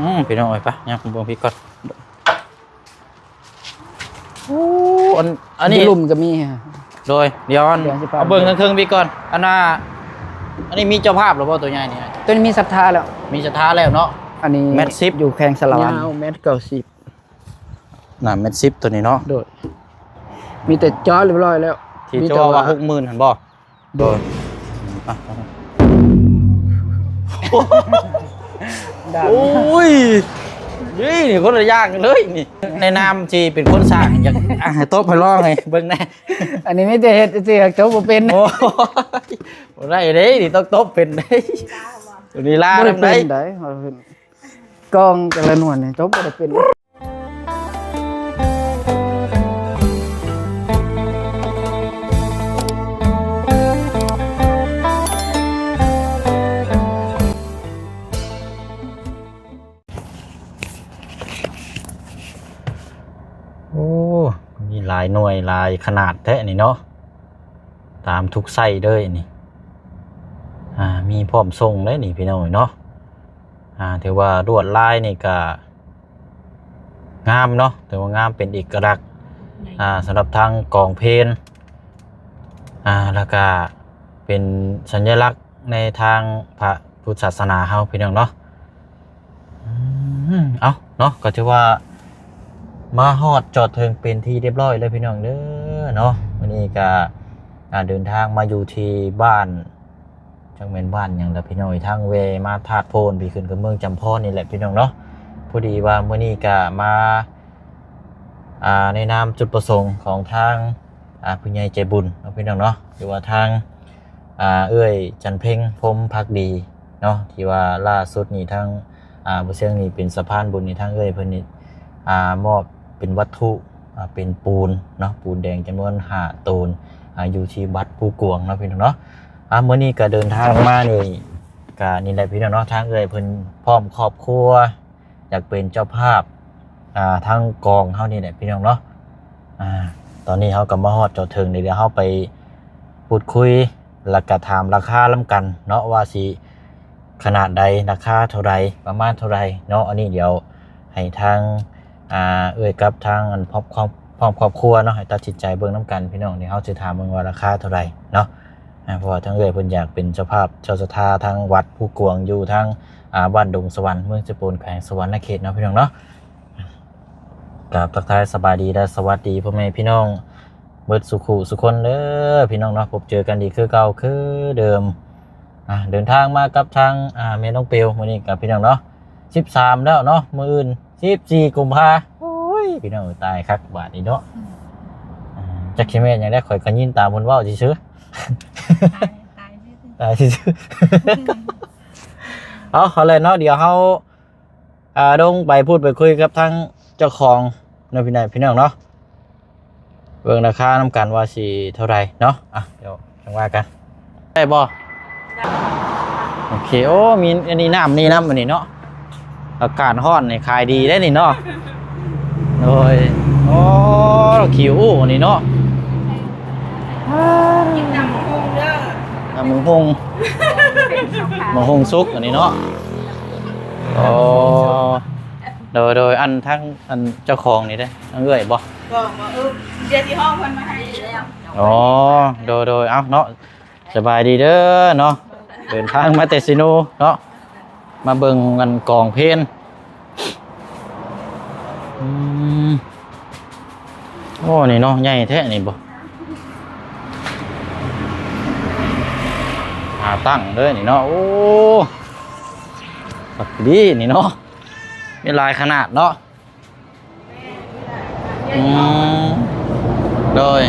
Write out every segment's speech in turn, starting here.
ອືມ ພີ່ນ້ອງເອີຍ ໄປ ຍ່າງເບິ່ງພີ້ກ່ອນ. ໂອ້ ອັນ ອັນນີ້ ຢູ່ລຸ່ມກໍມີ. ໂດຍ ດຽວ ດຽວຊິພາ ເອົາເບິ່ງເທິງໆພີ້ກ່ອນ. ອັນນ່າ ອັນນີ້ມີເຈົ້າພາບແລ້ວບໍ່ ຕົວໃຫຍ່ນີ້? ຕົວນີ້ມີສັດທາແລ້ວ ມີສັດທາແລ້ວເນາະ. ອັນນີ້ແມັດສິບ ຢູ່ແຂວງສາລະວັນ ຍາວແມັດເກົ້າສິບ ໜ້າແມັດສິບ ຕົວນີ້ເນາະ. ໂດຍ ມີແຕ່ເຈາະຮຽບຮ້ອຍແລ້ວ ທີ່ ມີແຕ່ ເຈົ້າວ່າ ວ່າ ຫົກໝື່ນຫັ້ນບໍ່? ໂດຍ ອ່ະ ດຳ ໂອ້ຍ ນີ້ ນີ້ຄົນລະຢ່າງກັນເລີຍນີ້. ໃນນາມທີ່ເປັນຄົນສ້າງ ຢາກ ອ່ະ ໃຫ້ຕົບໃຫ້ລອງໃຫ້ເບິ່ງແດ່. ອັນນີ້ມີແຕ່ເຮັດຊື່ໆ ຕົບບໍ່ເປັນ. ໂອ້ຍ ບໍ່ໄດ້ເດ້ ນີ້ຕ້ອງຕົບເປັນເດ້ ນີ້ລາວນຳໄດ໋. ບໍ່ໄດ້ເປັນໃດ໋ ກອງແຕ່ລະໜ່ວຍນີ້ຕົບບໍ່ໄດ້ເປັນ. ໂອ້ ມີຫຼາຍໜ່ວຍຫຼາຍຂະໜາດແທ້ນີ້ເນາະ ຕາມທຸກໄຊເລີຍນີ້. ອ່າ ມີພ້ອມສົ່ງເດ້ນີ້ພີ່ນ້ອງເນາະ. ອ່າ ຖືວ່າລວດລາຍນີ້ກະ ງາມເນາະ ຖືວ່າງາມ ເປັນເອກະລັກ ອ່າ ສຳລັບທາງກອງເພນ ອ່າ ແລ້ວກະເປັນສັນຍະລັກໃນທາງພະພຸດທະສາສະໜາເຮົາ ພີ່ນ້ອງເນາະ. ອືມ ເອົ້າເນາະ ກໍຖືວ່າມາຮອດຈອດເຖິງເປັນທີ່ຮຽບຮ້ອຍແລ້ວ ພີ່ນ້ອງເດີເນາະ. ມື້ນີ້ກະ ອ່າ ເດີນທາງມາຢູ່ທີ່ບ້ານ ຈັກແມ່ນບ້ານຫຍັງລະພີ່ນ້ອງເອີຍ ທາງແວ່ມາທາດໂພນ ໄປຂຶ້ນກັບເມືອງຈຳພອນນີ້ແຫຼະພີ່ນ້ອງເນາະ. ພໍດີວ່າມື້ນີ້ກະມາ ອ່າ ໃນນາມຈຸດປະສົງຂອງທາງ ອ່າ ຜູ້ໃຫຍ່ໃຈບຸນເນາະພີ່ນ້ອງເນາະ ຫຼືວ່າທາງ ອ່າ ເອື້ອຍຈັນເພັງ ພົມພັກດີເນາະ ທີ່ວ່າລ່າສຸດນີ້ທາງ ອ່າ ບໍ່ເຊງນີ້ເປັນສະພານບຸນນີ້ ທາງເອື້ອຍເພິ່ນນີ້ ອ່າ ມອບເປັນວັດຖຸ ອ່າ ເປັນປູນເນາະ ປູນແດງຈຳນວນຫ້າໂຕນ ອ່າ ຢູ່ທີ່ວັດພູກວາງເນາະພີ່ນ້ອງເນາະ. ອ່າ ມື້ນີ້ກໍເດີນທາງມານີ້ ກໍນີ້ແຫຼະພີ່ນ້ອງເນາະ ທາງເອື້ອຍເພິ່ນພ້ອມຄອບຄົວ ຢາກເປັນເຈົ້າພາບ ອ່າ ທາງກອງເຮົານີ້ແຫຼະພີ່ນ້ອງເນາະ. ອ່າ ຕອນນີ້ເຮົາກໍມາຮອດຈອດເຖິງແລ້ວ ດຽວເຮົາໄປ ພູດຄຸຍ ແລ້ວກະຖາມລາຄານຳກັນເນາະ ວ່າຊິຂະໜາດໃດ ລາຄາເທົ່າໃດ ປະມານເທົ່າໃດເນາະ. ອັນນີ້ດຽວໃຫ້ທາງ ອ່າ ເອື້ອຍກັບທາງອັນ ຄອບ ຄອບ ຄອບຄົວເນາະ ໃຫ້ຕັດສິນໃຈເບິ່ງນຳກັນພີ່ນ້ອງ. ດຽວເຮົາຊິຖາມເບິ່ງວ່າລາຄາເທົ່າໃດເນາະ ອ່າ ເພາະວ່າທາງເອື້ອຍເພິ່ນຢາກເປັນເຈົ້າພາບເຈົ້າສັດທາທາງວັດພູກວາງ ຢູ່ທາງ ອ່າ ບ້ານດົງສະຫວັນ ເມືອງເຊໂປນ ແຂວງສະຫວັນນະເຂດເນາະ ພີ່ນ້ອງເນາະ. ກາບທັກທາຍສະບາຍດີ ແລະ ສະຫວັດດີພໍ່ແມ່ພີ່ນ້ອງເບິດສູ່ຄູ່ສູ່ຄົນເດີພີ່ນ້ອງເນາະ. ພົບເຈີກັນອີກຄືເກົ່າຄືເດີມ ອ່າ ເດີນທາງມາກັບທາງ ອ່າ ແມ່ນ້ອງເປວ ມື້ນີ້ກັບພີ່ນ້ອງເນາະ ສິບສາມແລ້ວເນາະ ມື້ອື່ນສິບສີ່ກຸມພາ. ໂອ້ຍ ພີ່ນ້ອງເອີຍ ຕາຍຄັກບາດນີ້ເນາະ. ອືມ ອ່າ ຈັກຊິແມ່ນຫຍັງແດ່ ຂ້ອຍກໍຍິນຕາເພິ່ນເວົ້າຊື່ໆ ຕາຍ ຕາຍຊື່ໆ ຕາຍຊື່ໆ. ເອົາ ເອົາແຫຼະເນາະ ດຽວເຮົາ ອ່າ ລົງໄປພູດໄປຄຸຍກັບທາງເຈົ້າຂອງເນາະ ພີ່ນ້ອງ ພີ່ນ້ອງເນາະ ເບິ່ງລາຄານຳກັນວ່າຊິເທົ່າໃດເນາະ. ອ່ະ ດຽວຈັ່ງວ່າກັນ ໄດ້ບໍ່? ໂອເຄ. ໂອ້ ມີອັນນີ້ ນ້ຳນີ້ນຳ ອັນນີ້ເນາະ ອາກາດຮ້ອນນີ້ຂາຍດີເດ້ນີ້ເນາະ. ໂດຍ ໂອ້ ຄິວອັນນີ້ເນາະ ກິນຕຳບັກຫຸ່ງເດີ ຕຳບັກຫຸ່ງ ບັກຫຸ່ງສຸກອັນນີ້ເນາະ. ອໍ ໂດຍ ໂດຍ ອັນທາງ ອັນເຈົ້າຂອງນີ້ເດ້ ທາງເອື້ອຍບໍ່? ບໍ່ ບໍ່ ເອີ ດຽວຊິຮ້ອງເພິ່ນມາໃຫ້ແລ້ວ. ອໍ ໂດຍ ໂດຍ ເອົ້າເນາະ ສະບາຍດີເດີເນາະ ເດີນທາງມາແຕ່ເຊໂນເນາະ ມາເບິ່ງອັນກອງເພນ. ອືມ ໂອ້ ນີ້ເນາະ ໃຫຍ່ແທ້ນີ້ບໍ່? ຫາຕັ້ງເດີນີ້ເນາະ. ໂອ້ ຄັກດີນີ້ເນາະ ມີຫຼາຍຂະໜາດເນາະ. ອືມ ໂດຍ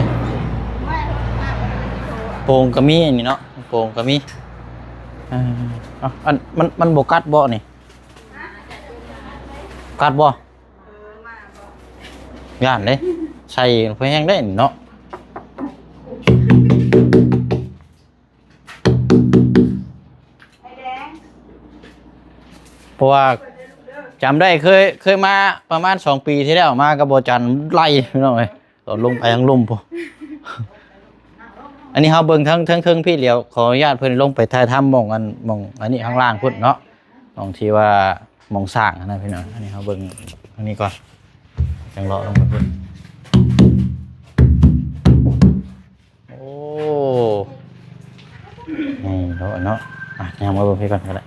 ໂປ່ງກໍມີອັນນີ້ເນາະ ໂປ່ງກໍມີ. ເອີ ເອົາ ອັນ ມັນ ມັນບໍ່ກັດບໍ່ນີ້? ກັດບໍ່? ຢ້ານເດ້ ໃສ່ພອແຮງໄດ້ເນາະ. ເພາະວ່າຈຳໄດ້ ເຄີຍ ເຄີຍມາປະມານສອງປີທີ່ແລ້ວ ມາກັບບໍ່ຈັນໄລ່ພີ່ນ້ອງເອີຍ ຕອນລົງໄປທາງລຸ່ມພຸ້ນ. ອັນນີ້ເຮົາເບິ່ງທາງເທິງໆ ພີ້ ດຽວຂໍອະນຸຍາດເພິ່ນລົງໄປຖ່າຍທຳໝ່ອງອັນ ໝ່ອງອັນນີ້ຂ້າງລ່າງພຸ້ນເນາະ ໝ່ອງທີ່ວ່າ ໝ່ອງສ້າງຫັ້ນນະພີ່ນ້ອງ. ອັນນີ້ເຮົາເບິ່ງທາງນີ້ກ່ອນ ຈັ່ງເລາະລົງໄປພຸ້ນ. ໂອ້ ນີ້ເນາະ ເນາະ ອ່ະ ຍ່າງມາເບິ່ງພີ້ກ່ອນກໍໄດ້.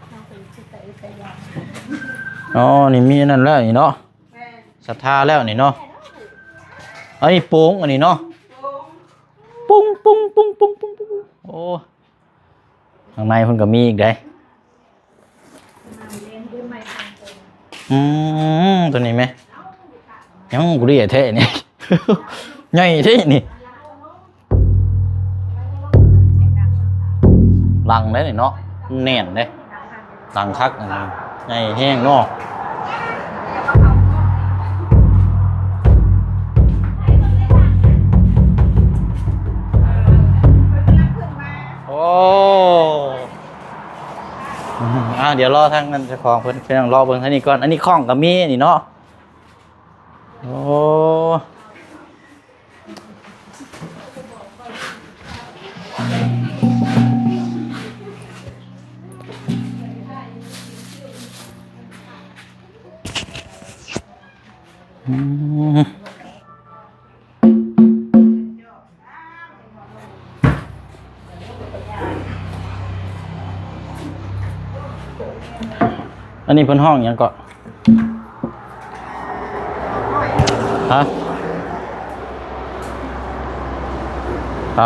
ອໍ ນີ້ມີອັນນັ້ນແລ້ວນີ້ເນາະ ສັດທາແລ້ວນີ້ເນາະ. ອັນນີ້ໂປ່ງ ອັນນີ້ເນາະ ປຸ້ງ ປຸ້ງ ປຸ້ງ ປຸ້ງ ປຸ້ງ ໂອ້ ຂ້າງໃນເພິ່ນກໍມີອີກເດ້. ອືມ ຕົວນີ້ແມະ ຍັງບໍ່ໄດ້ແທ້ນີ້ ໃຫຍ່ແທ້ນີ້. ຫຼັງເດ້ນີ້ເນາະ ແໜ້ນເດ້ ຫຼັງຄັກ ໃຫຍ່ແຮງເນາະ. ໂອ້ ອ່າ ດຽວລໍທາງນັ້ນເຈົ້າຂອງເພິ່ນ ເພິ່ນລອເບິ່ງທາງນີ້ກ່ອນ. ອັນນີ້ຂ້ອງກໍມີນີ້ເນາະ. ໂອ້ ອືມ ອັນນີ້ເພິ່ນຮ້ອງຫຍັງເກາະ? ຮະ? ອ່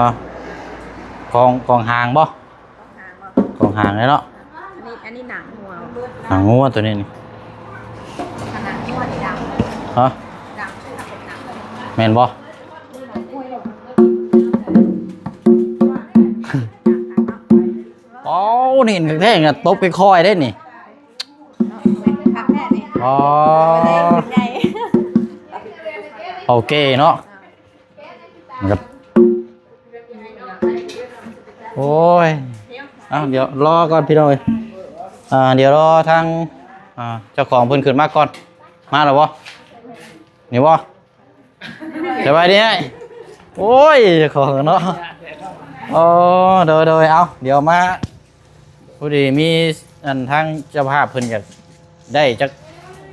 າ ກອງ ກອງຫາງບໍ່? ກອງຫາງເນາະ. ອັນນີ້ ອັນນີ້ໜັງງົວ ໜັງງົວຕົວນີ້ນີ້. ໜັງງົວນີ້ດຳ. ຮະ? ດຳ ແມ່ນບໍ່? ໂອ້ ນີ້ເຫັນແທ້ໆ ຕົບຄ່ອຍໆ ເດ້ນີ້. ອໍ ໂອເຄເນາະ. ໂອ້ຍ ເອົາ ດຽວລໍກ່ອນພີ່ນ້ອງເອີຍ. ອ່າ ດຽວລໍທາງ ອ່າ ເຈົ້າຂອງເພິ່ນຂຶ້ນມາກ່ອນ. ມາແລ້ວບໍ່? ນີ້ບໍ່? ສະບາຍດີອ້າຍ. ໂອ້ຍ ເຈົ້າຂອງເນາະ. ອໍ ໂດຍໆ ເອົາ ດຽວມາ ພໍດີມີອັນທາງເຈົ້າພາບເພິ່ນຢາກໄດ້ຈັກ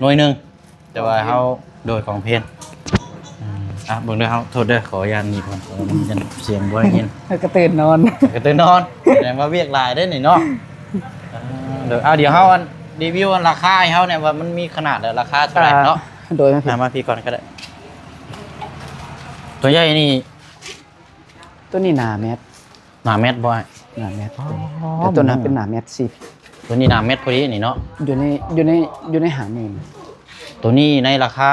ໜ່ວຍໜຶ່ງ ແຕ່ວ່າເຮົາໂດຍຂອງເພນ. ອືມ ອ່ະ ເບິ່ງເດີ ເຮົາ ໂທດເດີ ຂໍອະນຸຍາດໜີກ່ອນ ເພາະວ່າມັນຍັນສຽງບໍ່ໄດ້ຍິນ ກະຕື່ນນອນ ກະຕື່ນນອນ ແສດງວ່າວຽກຫຼາຍເດ້ນີ້ເນາະ. ເອີ ເດີ ເອົາ ດຽວເຮົາອັນ ຣີວິວອັນລາຄາໃຫ້ເຮົາແດ່ວ່າມັນມີຂະໜາດລະ ລາຄາເທົ່າໃດເນາະ. ອ່າ ໂດຍ ອ່າ ມາພີ້ກ່ອນກໍໄດ້. ຕົວໃຫຍ່ນີ້ ຕົວນີ້ໜາແມັດ ໜາແມັດບໍ່ອ້າຍ? ໜາແມັດ. ອໍ ແຕ່ຕົວນັ້ນເປັນໜາແມັດສິບ ຕົວນີ້ໜາແມັດພໍດີນີ້ເນາະ. ຢູ່ໃນ ຢູ່ໃນ ຢູ່ໃນຫ້າໝື່ນ ຕົວນີ້ໃນລາຄາ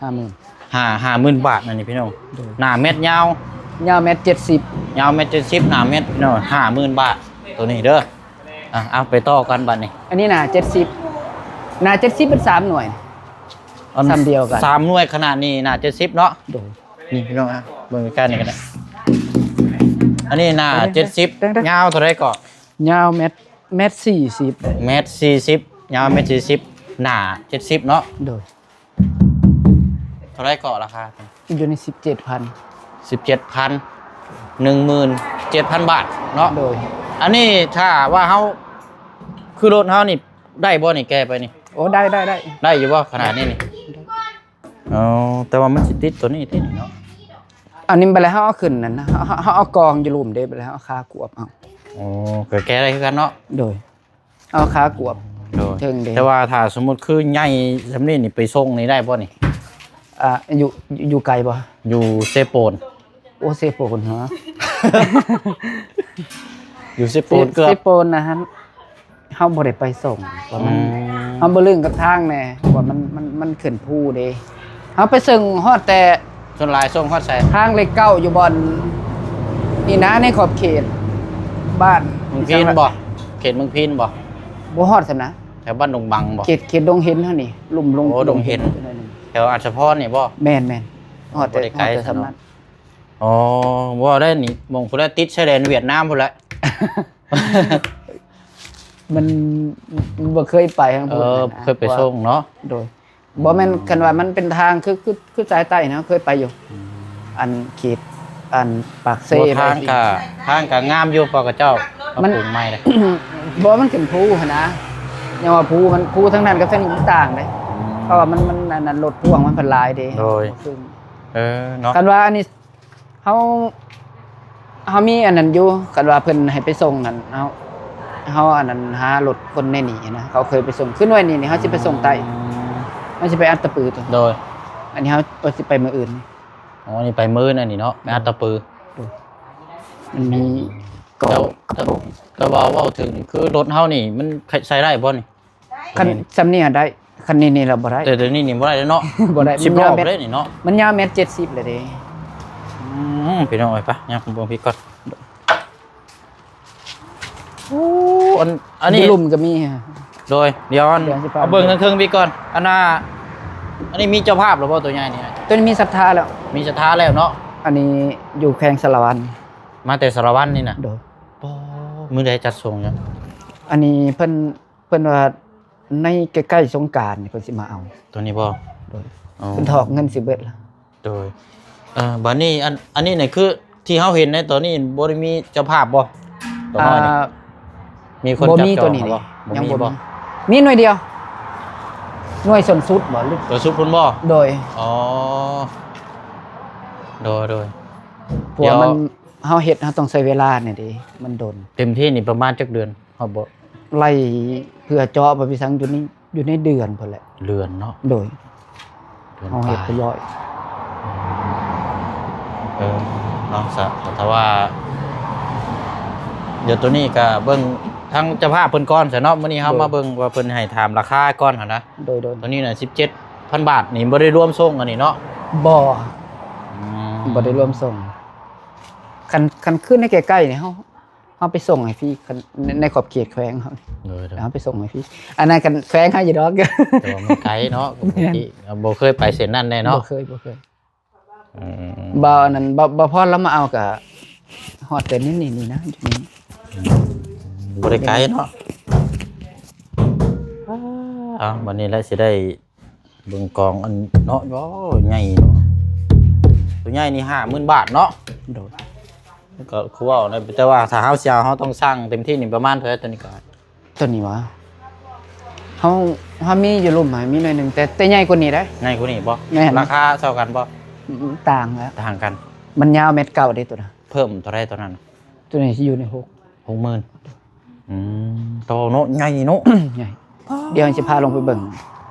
ຫ້າໝື່ນ ຫ້າ ຫ້າໝື່ນບາດນັ້ນນີ້ພີ່ນ້ອງ. ໂດຍ ໜາແມັດຍາວ ຍາວແມັດເຈັດສິບ ຍາວແມັດເຈັດສິບ ໜາແມັດພີ່ນ້ອງ ຫ້າໝື່ນບາດ ຕົວນີ້ເດີ. ອ່ະ ເອົາໄປຕໍ່ກັນບັດນີ້ ອັນນີ້ໜາເຈັດສິບ ໜາເຈັດສິບເປັນສາມໜ່ວຍ ອັນ ສ່ຳດຽວກັນ ສາມໜ່ວຍຂະໜາດນີ້ໜາເຈັດສິບເນາະ. ໂດຍ ນີ້ພີ່ນ້ອງ ອ່ະ ເບິ່ງໃກ້ໆນີ້ກໍໄດ້. ອັນນີ້ໜາເຈັດສິບ ເບິ່ງເດີ ຍາວເທົ່າໃດເກາະ? ຍາວແມັດ ແມັດສີ່ສິບ ແມັດສີ່ສິບ ຍາວແມັດສີ່ສິບ ໜາເຈັດສິບເນາະ. ໂດຍ ເທົ່າໃດເກາະລາຄາ? ຢູ່ໃນສິບເຈັດພັນ ສິບເຈັດພັນ ໜຶ່ງໝື່ນເຈັດພັນບາດເນາະ. ໂດຍ ອັນນີ້ຖ້າວ່າເຮົາ ຄືລົດເຮົານີ້ໄດ້ບໍ່ນີ້ ແກ່ໄປນີ້? ໂອ້ ໄດ້ ໄດ້ ໄດ້ ໄດ້ຢູ່ບໍ່ຂະໜາດນີ້ນີ້? ອໍ ແຕ່ວ່າມັນຊິຕິດຕົວນີ້ຕິເນາະ. ອັນນີ້ບັດແລ້ວເຮົາເອົາຂຶ້ນນັ້ນນະ ເຮົາ ເຮົາ ເຮົາເອົາກອງຢູ່ລຸ່ມເດ້ ບັດແລ້ວເຮົາເອົາຄາກວບເອົາ. ອໍ ກໍແກ້ໄດ້ຄືກັນເນາະ. ໂດຍ ເອົາຄາກວບ. ໂດຍ ເທິງເດ້. ແຕ່ວ່າຖ້າສົມມຸດຄືໃຫຍ່ສ່ຳນີ້ນີ້ ໄປສົ່ງນີ້ໄດ້ບໍ່ນີ້? ອ່າ ຢູ່ ຢູ່ໄກບໍ່? ຢູ່ເຊໂປນ. ໂອ້ ເຊໂປນເນາະ ຢູ່ເຊໂປນ ເຊ ເກືອບ ເຊໂປນນະ ເຮົາບໍ່ໄດ້ໄປສົ່ງ ເພາະມັນ ອືມ ເຮົາບໍ່ລຶ້ງກັບທາງແດ່ ເພາະວ່າມັນ ມັນ ມັນຂຶ້ນພູເດ້. ເຮົາໄປສົ່ງຮອດແຕ່ ສ່ວນຫຼາຍສົ່ງຮອດໃສ? ທາງເລກເກົ້າ ຢູ່ບ່ອນນີ້ນະ ໃນຂອບເຂດບ້ານເມືອງພີນບໍ່? ເຂດເມືອງພີນບໍ່? ບໍ່ຮອດສ່ຳນະ. ແຖວບ້ານດົງບັງບໍ່? ເຂດ ເຂດດົງເຫັນເຮົານີ້ ລຸ່ມລົງ. ໂອ້ ດົງເຫັນ ແຖວອັດສະພອນນີ້ບໍ່? ແມ່ນໆ ຮອດແຕ່ ບໍ່ໄດ້ໄກ ຮອດແຕ່ສ່ຳນັ້ນ. ອໍ ບໍ່ໄດ້ນີ້ ໝ່ອງພຸ້ນແຫຼະ ຕິດຊາຍແດນຫວຽດນາມພຸ້ນແຫຼະ. ມັນ ມັນບໍ່ເຄີຍໄປທາງພຸ້ນ. ເອີ ນະ ເຄີຍໄປສົ່ງເນາະ. ໂດຍ ບໍ່ແມ່ນ ອືມ ຄັນວ່າມັນເປັນທາງ ຄື ຄື ຄືສາຍໃຕ້ນະ ເຄີຍໄປຢູ່. ອືມ ອັນເຂດ ອັນປາກເຊ ບໍ່ ທາງກະ ທາງກະງາມຢູ່ ເພາະເຂົາເຈົ້າປັບປຸງໃໝ່ເດ້. ບໍ່ ມັນຂຶ້ນພູຫັ້ນນະ. ຍັງວ່າພູມັນ ພູທາງນັ້ນກັບທາງນີ້ມັນຕ່າງເດ້ ອືມ ເພາະວ່າມັນ ມັນ ອັນນັ້ນ ລົດພ່ວງມັນເພິ່ນຫຼາຍເດ້ ໂດຍ ບໍ່ຄື ເອີ ເນາະ ຄັນວ່າອັນນີ້ ເຮົາ ເຮົາມີອັນນັ້ນຢູ່ ຄັນວ່າເພິ່ນໃຫ້ໄປສົ່ງນັ້ນ ເຮົາ ເຮົາອັນນັ້ນຫາລົດຄົນໃນນີ້ນະ ເຂົາເຄີຍໄປສົ່ງ ຄືໜ່ວຍນີ້ນີ້ ເຮົາຊິໄປສົ່ງໃຕ້ ອືມ ເຮົາຊິໄປອັດຕະປືຕົວ ໂດຍ ອັນນີ້ເຮົາ ເຮົາຊິໄປມື້ອື່ນນີ້ ອໍ ອັນນີ້ໄປມື້ອື່ນ ອັນນີ້ເນາະ ໄປອັດຕະປື ໂດຍ ມັນມີ ແຕ່ ແຕ່ ແຕ່ວ່າເວົ້າເຖິງນີ້ ຄືລົດເຮົານີ້ ມັນໃຊ້ໄດ້ບໍ່ນີ້? ຄັນ ນີ້ ສ່ຳນີ້ໄດ້ ຄັນນີ້ນີ້ລະບໍ່ໄດ້ ແຕ່ຕົວນີ້ນີ້ບໍ່ໄດ້ແລ້ວເນາະ ບໍ່ໄດ້ ມັນຍາວແມັດ ເດ້ນີ້ເນາະ ມັນຍາວແມັດເຈັດສິບແລ້ວເດ້ ອືມ ພີ່ນ້ອງເອີຍ ໄປ ຍ່າງເບິ່ງພີ້ກ່ອນ ໂອ້ ອັນ ອັນນີ້ ຢູ່ລຸ່ມກໍມີ ໂດຍ ດຽວອັນ ດຽວຊິພາ ເອົາເບິ່ງເທິງໆ ພີ້ກ່ອນ ອັນນ່າ ອັນນີ້ມີເຈົ້າພາບແລ້ວບໍ່ ຕົວໃຫຍ່ນີ້? ຕົວນີ້ມີສັດທາແລ້ວ ມີສັດທາແລ້ວເນາະ ອັນນີ້ຢູ່ແຂວງສາລະວັນ ມາແຕ່ສາລະວັນນີ້ນະ ໂດຍ ປາ ມື້ໃດຈັດສົ່ງເນາະ ອັນນີ້ເພິ່ນ ເພິ່ນວ່າໃນໃກ້ໆ ສົງການນີ້ເພິ່ນຊິມາເອົາ ຕົວນີ້ບໍ່? ໂດຍ ອໍ ເພິ່ນຖອກເງິນຊິເບິດລະ ໂດຍ ເອີ ບາດນີ້ ອັນ ອັນນີ້ນີ້ຄືທີ່ເຮົາເຫັນໃນຕອນນີ້ບໍ່ໄດ້ມີເຈົ້າພາບບໍ່? ຕົວນ້ອຍນີ້ ອ່າ ມີຄົນຈັບຈອງບໍ່? ບໍ່ມີ ຕົວນີ້ນີ້ ບໍ່ມີ ຍັງບໍ່ມີ ບໍ່? ມີໜ່ວຍດຽວ ໜ່ວຍສົ້ນສຸດບໍ່ ຫຼື ຕົວສຸດພຸ້ນບໍ່? ໂດຍ ອໍ ໂດຍໆ ເພາະວ່າມັນ ເຮົາເຮັດ ເຮົາຕ້ອງໃຊ້ເວລາແດ່ເດ້ ມັນດົນ ເຕັມທີ່ນີ້ປະມານຈັກເດືອນ? ເຮົາບໍ່ໄລ່ເພື່ອເຈາະບໍ່ໄປສັງ ຢູ່ໃນ ຢູ່ໃນເດືອນພຸ້ນແຫຼະ ເດືອນເນາະ ໂດຍ ເດືອນ ເຮົາເຮັດປາຍ ຮຽບຮ້ອຍ ເອີ ເນາະ ສະ ຖ້າວ່າ ດຽວໂຕນີ້ກະເບິ່ງທາງເຈົ້າພາບເພິ່ນກ່ອນຊະເນາະ ມື້ນີ້ເຮົາ ໂດຍ ມາເບິ່ງວ່າເພິ່ນໃຫ້ຖາມລາຄາກ່ອນຫັ້ນນະ ໂດຍໆ ໂຕນີ້ນະ ສິບເຈັດພັນບາດນີ້ ບໍ່ໄດ້ລວມສົ່ງອັນນີ້ເນາະ ບໍ່ ອືມ ບໍ່ໄດ້ລວມສົ່ງ ຄັນ ຄັນຄືໃນໃກ້ໆນີ້ເຮົາ ເຮົາໄປສົ່ງໃຫ້ຟຣີ ຄັນໃນ ໃນຂອບເຂດແຂວງເຮົາ ໂດຍໆ ເຮົາໄປສົ່ງໃຫ້ຟຣີ ອັນນັ້ນຄັນແຂວງເຮົາຢູ່ດອກ ແຕ່ວ່າມັນໄກເນາະ ແມ່ນ ປົກກະຕິບໍ່ເຄີຍໄປເສັ້ນນັ້ນແດ່ເນາະ ບໍ່ເຄີຍ ບໍ່ເຄີຍ ອືມ ບ່າວອັນນັ້ນ ບ່າວ ບ່າວພອນລາວມາເອົາກະຮອດແຕ່ນີ້ໆ ນີ້ນະ ຢູ່ນີ້ ບໍ່ໄດ້ໄກເນາະ ເອົາ ບັດນີ້ແຫຼະຊິໄດ້ ເບິ່ງກອງອັນເນາະ ໂອ້ ໃຫຍ່ເນາະ ຕົວໃຫຍ່ນີ້ຫ້າໝື່ນບາດເນາະ ໂດຍ ກໍຄືເວົ້ານະ ແຕ່ວ່າຖ້າເຮົາຊິເອົາ ເຮົາຕ້ອງສ້າງເຕັມທີ່ນີ້ປະມານເທົ່າໃດ ຕົວນີ້ກໍ ຕົວນີ້ຫວາ ເຮົາ ເຮົາມີຢູ່ລຸ່ມ ມີໜ່ວຍໜຶ່ງ ແຕ່ ແຕ່ໃຫຍ່ກວ່ານີ້ໄດ໋ ໃຫຍ່ກວ່ານີ້ບໍ່? ແມ່ນ ລາຄາເທົ່າກັນບໍ່? ອືມ ຕ່າງແລ້ວ ຕ່າງກັນ ມັນຍາວແມັດເກົ້າເດ້ຕົວນັ້ນ ເພີ່ມເທົ່າໃດຕົວນັ້ນ? ຕົວນີ້ຊິຢູ່ໃນຫົກ ຫົກໝື່ນ ອືມ ໂຕເນາະ ໃຫຍ່ເນາະ ໃຫຍ່ ດຽວຊິພາລົງໄປເບິ່ງ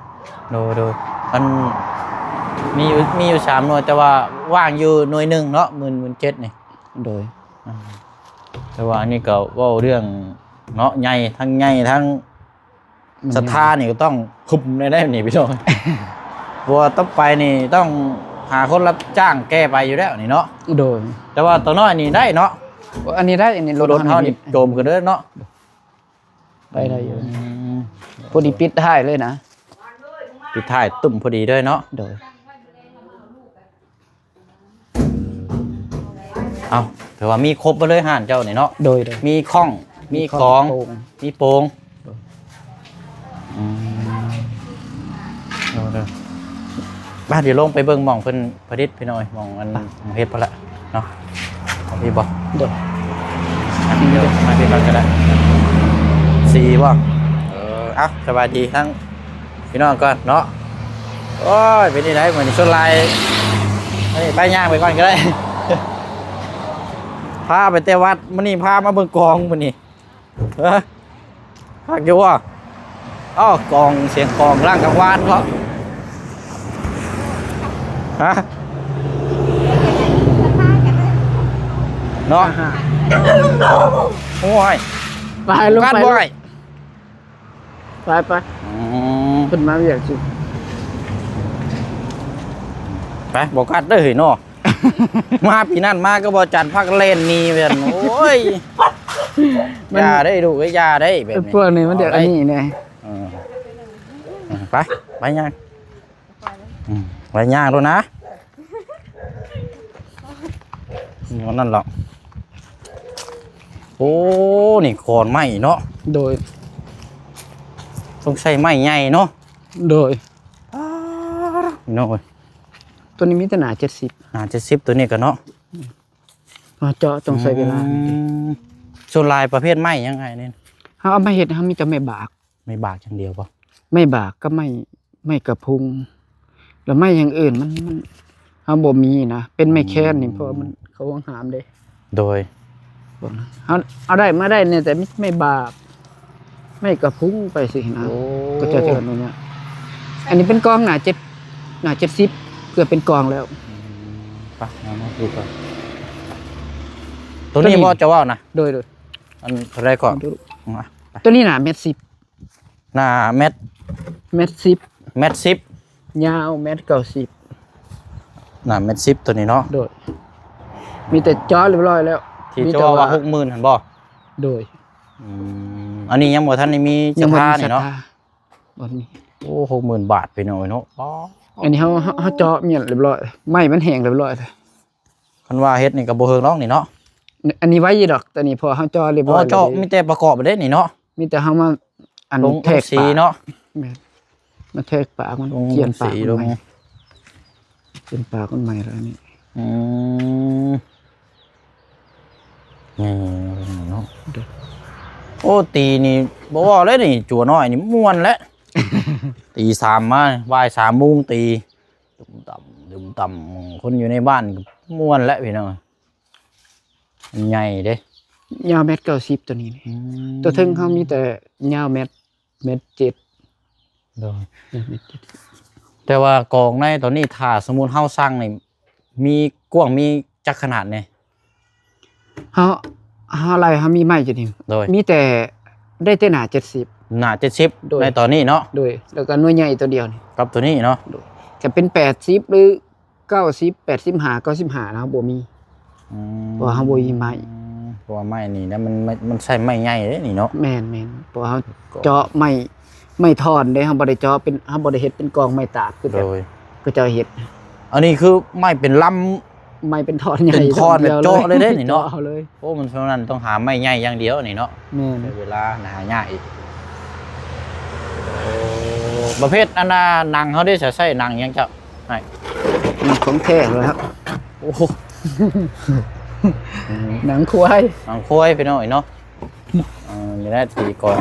ໂດຍໆ ອັນ ມີຢູ່ ມີຢູ່ສາມໜ່ວຍ ແຕ່ວ່າວ່າງຢູ່ໜ່ວຍໜຶ່ງເນາະ ໝື່ນ ໝື່ນເຈັດນີ້ ໂດຍ ອືມ ແຕ່ວ່າອັນນີ້ກໍເວົ້າເລື່ອງເນາະ ໃຫຍ່ ທັງໃຫຍ່ ທັງ ມັນ ສັດທານີ້ກໍຕ້ອງຫຶມແນ່ໆ ນີ້ພີ່ນ້ອງ ເພາະວ່າຕໍ່ໄປນີ້ຕ້ອງຫາຄົນຮັບຈ້າງແກ່ໄປຢູ່ແລ້ວນີ້ເນາະ ໂດຍ ແຕ່ວ່າຕົວນ້ອຍນີ້ໄດ້ເນາະ ອັນນີ້ໄດ້ ອັນນີ້ລົດເຮົານີ້ໂຈມຂຶ້ນເດີເນາະ ໄປໄດ້ຢູ່ ອືມ ພໍດີປິດທ້າຍເລີຍນະ ປິດທ້າຍຕຸ້ມພໍດີເລີຍເນາະ ໂດຍ ເອົ້າ ຖືວ່າມີຄົບໝົດເລີຍຮ້ານເຈົ້ານີ້ເນາະ ໂດຍໆ ມີຄ້ອງ ມີຂອງ ມີໂປ່ງ ມີໂປ່ງ ໂດຍ ອືມ ໂດຍໆ ມາ ດຽວລົງໄປເບິ່ງໝ່ອງເພິ່ນຜະລິດພີ່ນ້ອງເອີຍ ໝ່ອງອັນ ໄປ ໝ່ອງເຮັດພຸ້ນລະເນາະ ເອົາພີ້ບໍ່ ໂດຍ ມາ ດຽວມາພີ້ກ່ອນກໍໄດ້ ສີ່ບໍ່ ເອີ ເອົ້າ ສະບາຍດີທັງ ພີ່ນ້ອງກ່ອນເນາະ ໂອ້ຍ ເປັນຈັ່ງໃດມື້ນີ້ ສ່ວນຫຼາຍ ເອີ ໄປ ຍ່າງໄປກ່ອນກໍໄດ້ ພາໄປແຕ່ວັດ ມື້ນີ້ພາມາເບິ່ງກອງ ມື້ນີ້ ເອີ ຄັກຢູ່ບໍ່ ເອົ້າ ກອງ ສຽງກອງລ້າງກັງວານເນາະ ຮະ ເນາະ ໂອ້ຍ ໄປ ລົງໄປ ໄປ ໄປ ອືມ ເພິ່ນມາວຽກຊິ ໄປ ບໍ່ກັດເດີເຮີ້ຍເນາະ ມາປີນັ້ນມາກໍບໍ່ຈັດ ພາກັນແລ່ນໜີເພິ່ນ ໂອ້ຍ ມັນ ຢ່າໄດ້ລູກເອີຍ ຢ່າໄດ້ແບບນີ້ ພວກນີ້ມັນຈະອັນນີ້ແດ່ ເອີ ເອີ ໄປ ໄປຍ່າງ ອືມ ໄປຍ່າງໂລດນະ ນັ້ນລະ ໂອ້ ນີ້ຂອນໄມ້ເນາະ ໂດຍ ຕ້ອງໃຊ້ໄມ້ໃຫຍ່ເນາະ ໂດຍ ອ້າ ພີ່ນ້ອງເອີຍ ຕົວນີ້ມີແຕ່ໜາເຈັດສິບ ໜາເຈັດສິບ ຕົວນີ້ກໍເນາະ ມາເຈາະຕ້ອງໃຊ້ເວລາ ອືມ ສ່ວນຫຼາຍປະເພດໄມ້ຫຍັງອ້າຍນີ້ ເຮົາເອົາມາເຮັດ ເຮົາມີແຕ່ໄມ້ບາກ ໄມ້ບາກຢ່າງດຽວບໍ່? ໄມ້ບາກກັບໄມ້ ໄມ້ກະພຸງ ແລ້ວໄມ້ຢ່າງອື່ນມັນ ມັນ ເຮົາບໍ່ມີນະ ເປັນໄມ້ແຄນນີ້ ອືມ ເພາະວ່າມັນ ເຂົາຫວງຫ້າມເດ້. ໂດຍ ພວກນັ້ນ ເຮົາ ເຮົາໄດ້ມາໄດ້ແດ່ ແຕ່ມີໄມ້ບາກ ໄມ້ກະພຸງໄປຊີ້ນະ. ໂອ້ ກໍຈະເອີ້ນວ່າ ອັນນີ້ເປັນກອງໜ້າເຈັດ ໜ້າເຈັດສິບ ເກືອບເປັນກອງແລ້ວ. ອືມ ໄປ ເອົາມາດູກ່ອນ ໂຕນີ້ບໍ່ ເຈົ້າເວົ້ານະ? ໂດຍ ໂດຍ ອັນເທົ່າໃດກໍ ມາ ໂຕນີ້ໜ້າແມັດສິບ ໜ້າແມັດ ແມັດສິບ ແມັດສິບ ຍາວແມັດເກົ້າສິບ ໜ້າແມັດສິບ ໂຕນີ້ເນາະ. ໂດຍ ມີແຕ່ເຈາະຮຽບຮ້ອຍແລ້ວ ທີ່ເຈົ້າເວົ້າວ່າຫົກໝື່ນຫັ້ນບໍ່? ໂດຍ ອືມ ອັນນີ້ຍັງບໍ່ທັນໄດ້ມີສະພານີ້ເນາະ. ບໍ່ມີ. ໂອ້ ຫົກໝື່ນບາດ ພີ່ນ້ອງເອີຍເນາະ. ອໍ ອັນນີ້ເຮົາ ເຮົາ ເຮົາເຈາະມ້ຽນຮຽບຮ້ອຍ ໄມ້ມັນແຫ້ງຮຽບຮ້ອຍ. ຄັນວ່າເຮັດນີ້ກໍບໍ່ເຮິງດອກນີ້ເນາະ. ອັນນີ້ໄວຢູ່ດອກ ຕອນນີ້ ເພາະເຮົາເຈາະຮຽບຮ້ອຍ ເຈາະ ແລ້ວເດ້ ມີແຕ່ປະກອບແລ້ວເດ້ນີ້ເນາະ. ມີແຕ່ເຮົາມາ ອັນ ລົງ ແທກ ລົງສີ ປາກ ເນາະ. ແມ່ນ ມາແທກປາກມັນ ລົງ ຈຽນປາກ ສີ ມັນ ລົງ ໃໝ່ ຈຽນປາກມັນໃໝ່ແລ້ວນີ້. ອືມ ນີ້ເນາະ. ໂອ້ ຕີນີ້ບໍ່ເວົ້າແລ້ວນີ້ ຈົວນ້ອຍນີ້ມ່ວນແຫຼະ. ຕີສາມມາ ບ່າຍສາມໂມງຕີ ດຸມຕຳ ດຸມຕຳ ຄົນຢູ່ໃນບ້ານກໍມ່ວນແຫຼະ ພີ່ນ້ອງ. ມັນໃຫຍ່ເດ້ ຍາວແມັດເກົ້າສິບ ໂຕນີ້. ອືມ ໂຕເທິງເຮົາມີແຕ່ຍາວແມັດ ແມັດເຈັດ. ໂດຍ ຍາວແມັດເຈັດ. ແຕ່ວ່າກອງໃນຕອນນີ້ ຖ້າສົມມຸດເຮົາສັ່ງນີ້ ມີກວ້າງ ມີຈັກຂະໜາດແດ່? ເຮົາ ເຮົາໄລ່ ເຮົາມີໄມ້ຢູ່ນີ້ ໂດຍ ມີແຕ່ ໄດ້ແຕ່ໜ້າເຈັດສິບ ໜ້າເຈັດສິບ. ໂດຍ ໃນຕອນນີ້ເນາະ. ໂດຍ ແລ້ວກໍໜ່ວຍໃຫຍ່ໂຕດຽວນີ້ ກັບໂຕນີ້ເນາະ. ໂດຍ ຈະເປັນແປດສິບ ຫຼື ເກົ້າສິບ ແປດສິບຫ້າ ເກົ້າສິບຫ້ານະ ບໍ່ມີ. ອືມ ເພາະວ່າເຮົາບໍ່ມີໄມ້ ເພາະວ່າໄມ້ນີ້ນະ ມັນ ມັນ ມັນໃຊ້ໄມ້ໃຫຍ່ເດ້ນີ້ເນາະ. ແມ່ນໆ ເພາະວ່າເຮົາເຈາະໄມ້ ໄມ້ທ່ອນເດ້ ເຮົາບໍ່ໄດ້ເຈາະເປັນ ເຮົາບໍ່ໄດ້ເຮັດເປັນກອງໄມ້ຕາກ ຄືແບບ ໂດຍ ເຂົາເຈົ້າເຮັດ. ອັນນີ້ຄືໄມ້ເປັນລຳ ໄມ້ເປັນທ່ອນໃຫຍ່ ເປັນທ່ອນແບບເຈາະເລີຍເດ້ນີ້ເນາະ. ເຈາະເລີຍ. ໂອ້ ມັນເທົ່ານັ້ນ ຕ້ອງຫາໄມ້ໃຫຍ່ຢ່າງດຽວນີ້ເນາະ. ແມ່ນ ໃຊ້ເວລາຫາຍາກອີກ. ໂອ້ ປະເພດອັນນ່າ ໜັງເຮົາເດ້ ໃຊ້ໜັງຫຍັງເຈົ້າ? ໃຫ້ ໜັງຂອງແທ້ເລີຍຄັບ. ໂອ້ໂຫ ໜັງຄວາຍ ໜັງຄວາຍ ພີ່ນ້ອງເອີຍເນາະ. ເອີ ນີ້ແຫຼະທີ່ກອງ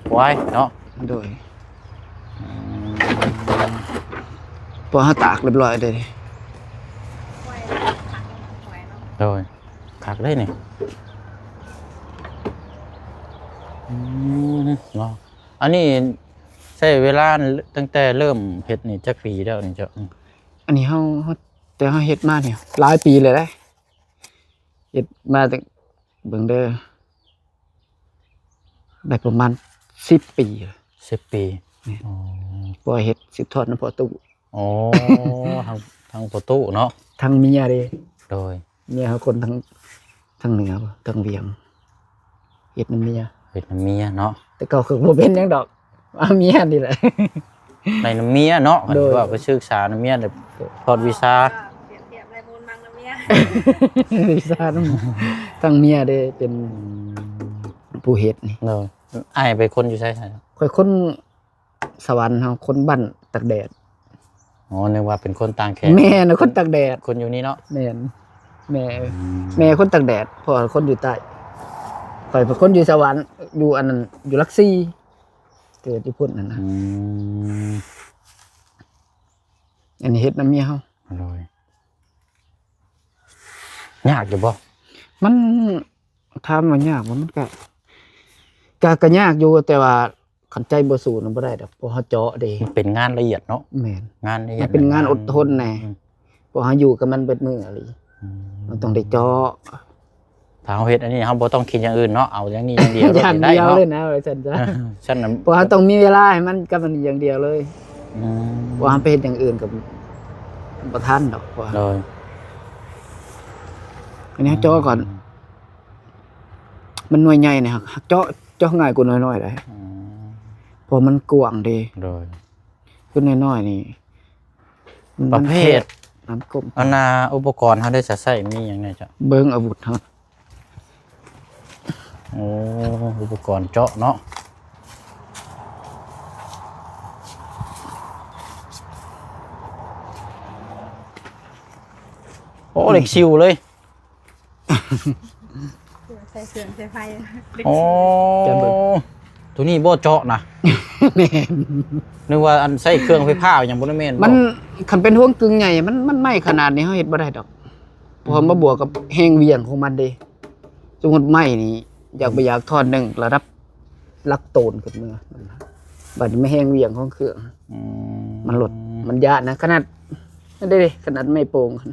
ຄວາຍເນາະ. ໂດຍ ອືມ ເພາະເຮົາຕາກຮຽບຮ້ອຍເດ້. ໂດຍ ຄັກເດ້ນີ້. ອືມ ເນາະ ອັນນີ້ໃຊ້ເວລາຕັ້ງແຕ່ເລີ່ມເຮັດນີ້ຈັກປີແລ້ວນີ້ເຈົ້າ? ອັນນີ້ເຮົາ ເຮົາ ແຕ່ເຮົາເຮັດມານີ້ຫຼາຍປີແລ້ວເດ້. ເຮັດມາຕັ້ງ ເບິ່ງເດີ ໄດ້ປະມານສິບປີ. ສິບປີ. ແມ່ນ. ອໍ ເພາະວ່າເຮັດສືບທອດນຳພໍ່ຕູ້. ອໍ ທັງ ທັງພໍ່ຕູ້ເນາະ ທັງເມຍເດ້. ໂດຍ ເມຍເຮົາຄົນທາງ ທາງເໜືອ ທາງວຽງ ເຮັດນຳເມຍ ເຮັດນຳເມຍເນາະ. ແຕ່ເກົ່າຄືບໍ່ເປັນຫຍັງດອກ ເອົາເມຍນີ້ແຫຼະ ໄດ້ນຳເມຍເນາະ. ໂດຍ ວ່າໄປສຶກສານຳເມຍ ໄດ້ຖອດວິຊາ ວຽກວຽກໄດ້ບຸນມັງນຳເມຍ ວິຊານຳ ທາງເມຍເດ້ເປັນ ອືມ ຜູ້ເຮັດນີ້. ໂດຍ ອ້າຍເປັນຄົນຢູ່ໃສ? ຂ້ອຍຄົນ ສະຫວັນເຮົາ ຄົນບ້ານຕາກແດດ. ອໍ ນຶກວ່າເປັນຄົນຕ່າງແຂວງ. ແມ່ນ ຄົນຕາກແດດ ຄົນຢູ່ນີ້ເນາະ. ແມ່ນ ແມ່ ອືມ ແມ່ຄົນຕາກແດດ ພໍ່ຄົນຢູ່ໃຕ້. ຂ້ອຍເປັນຄົນຢູ່ສະຫວັນ ຢູ່ອັນນັ້ນ ຢູ່ຫຼັກສີ່ ເກີດຢູ່ພຸ້ນຫັ້ນນະ. ອືມ ອັນນີ້ເຮັດນຳເມຍເຮົາ. ໂດຍ ຍາກຢູ່ບໍ່? ມັນ ຖາມວ່າຍາກບໍ່? ມັນກະ ກະ ກະຍາກຢູ່ ແຕ່ວ່າ ຄັນໃຈບໍ່ສູ້ນະບໍ່ໄດ້ດອກ ເພາະເຮົາເຈາະເດ້. ມັນເປັນງານລະອຽດເນາະ. ແມ່ນ ງານລະອຽດ ມັນເປັນງານອົດທົນແດ່. ອືມ ເພາະເຮົາຢູ່ກັບມັນເບິດມື້ອີ່ຫຼີ. ອືມ ມັນຕ້ອງໄດ້ເຈາະ. ຖ້າເຮົາເຮັດອັນນີ້ ເຮົາບໍ່ຕ້ອງຄິດຢ່າງອື່ນເນາະ ເອົາຢ່າງນີ້ຢ່າງດຽວ ຢ່າງດຽວເລີຍນະ ວ່າຊັ້ນຊະ. ເອີ ຊັ້ນນະ ເພາະເຮົາຕ້ອງມີເວລາໃຫ້ມັນກັບອັນນີ້ຢ່າງດຽວເລີຍ. ອືມ ເພາະເຮົາໄປເຮັດຢ່າງອື່ນກໍບໍ່ທັນດອກ. ໂດຍ ອັນນີ້ເຈາະກ່ອນ. ອືມ ມັນໜ່ວຍໃຫຍ່ນີ້ ຫາກເຈາະ ເຈາະງ່າຍກວ່າໜ່ວຍນ້ອຍໄດ໋. ອືມ ເພາະມັນກວ້າງເດ້. ໂດຍ ຄືນ້ອຍໆນີ້ ປະເພດ ມັນແຄບ ນ້ຳກົມ. ອັນນ່າ ອຸປະກອນເຮົາໄດ້ໃຊ້ ໃຊ້ມີຫຍັງແດ່ເຈົ້າ? ເບິ່ງອາວຸດເຮົາ. ໂອ້ ອຸປະກອນເຈາະເນາະ. ໂອ້ ເຫຼັກຊິວເລີຍ. ໃສ່ເຄື່ອງໃສ່ໄຟ. ໂອ້ ຈະເບິ່ງ ໂຕ ຕົວນີ້ບໍ່ເຈາະນະ ແມ່ນ ນຶກວ່າອັນໃຊ້ເຄື່ອງໄຟຟ້າຫຍັງບໍ່ໄດ້ແມ່ນບໍ່? ມັນ ຄັນເປັນໂຮງກຶ່ງໃຫຍ່ ມັນ ມັນໄມ້ຂະໜາດນີ້ເຮົາເຮັດບໍ່ໄດ້ດອກ ເພາະວ່າມາບວກກັບແຮງຫວ່ຽງຂອງມັນເດ້. ສົມມຸດໄມ້ນີ້ ຢາກບໍ່ຢາກທ່ອນໜຶ່ງລະດັບຫຼັກໂຕນຂຶ້ນເມືອ ບັດນີ້ມາແຮງຫວ່ຽງຂອງເຄື່ອງ ອືມ ມັນລົດ ມັນຍາດນະ ຂະໜາດ ນັ້ນເດ້ ຂະໜາດໄມ້ໂປ່ງ ອໍ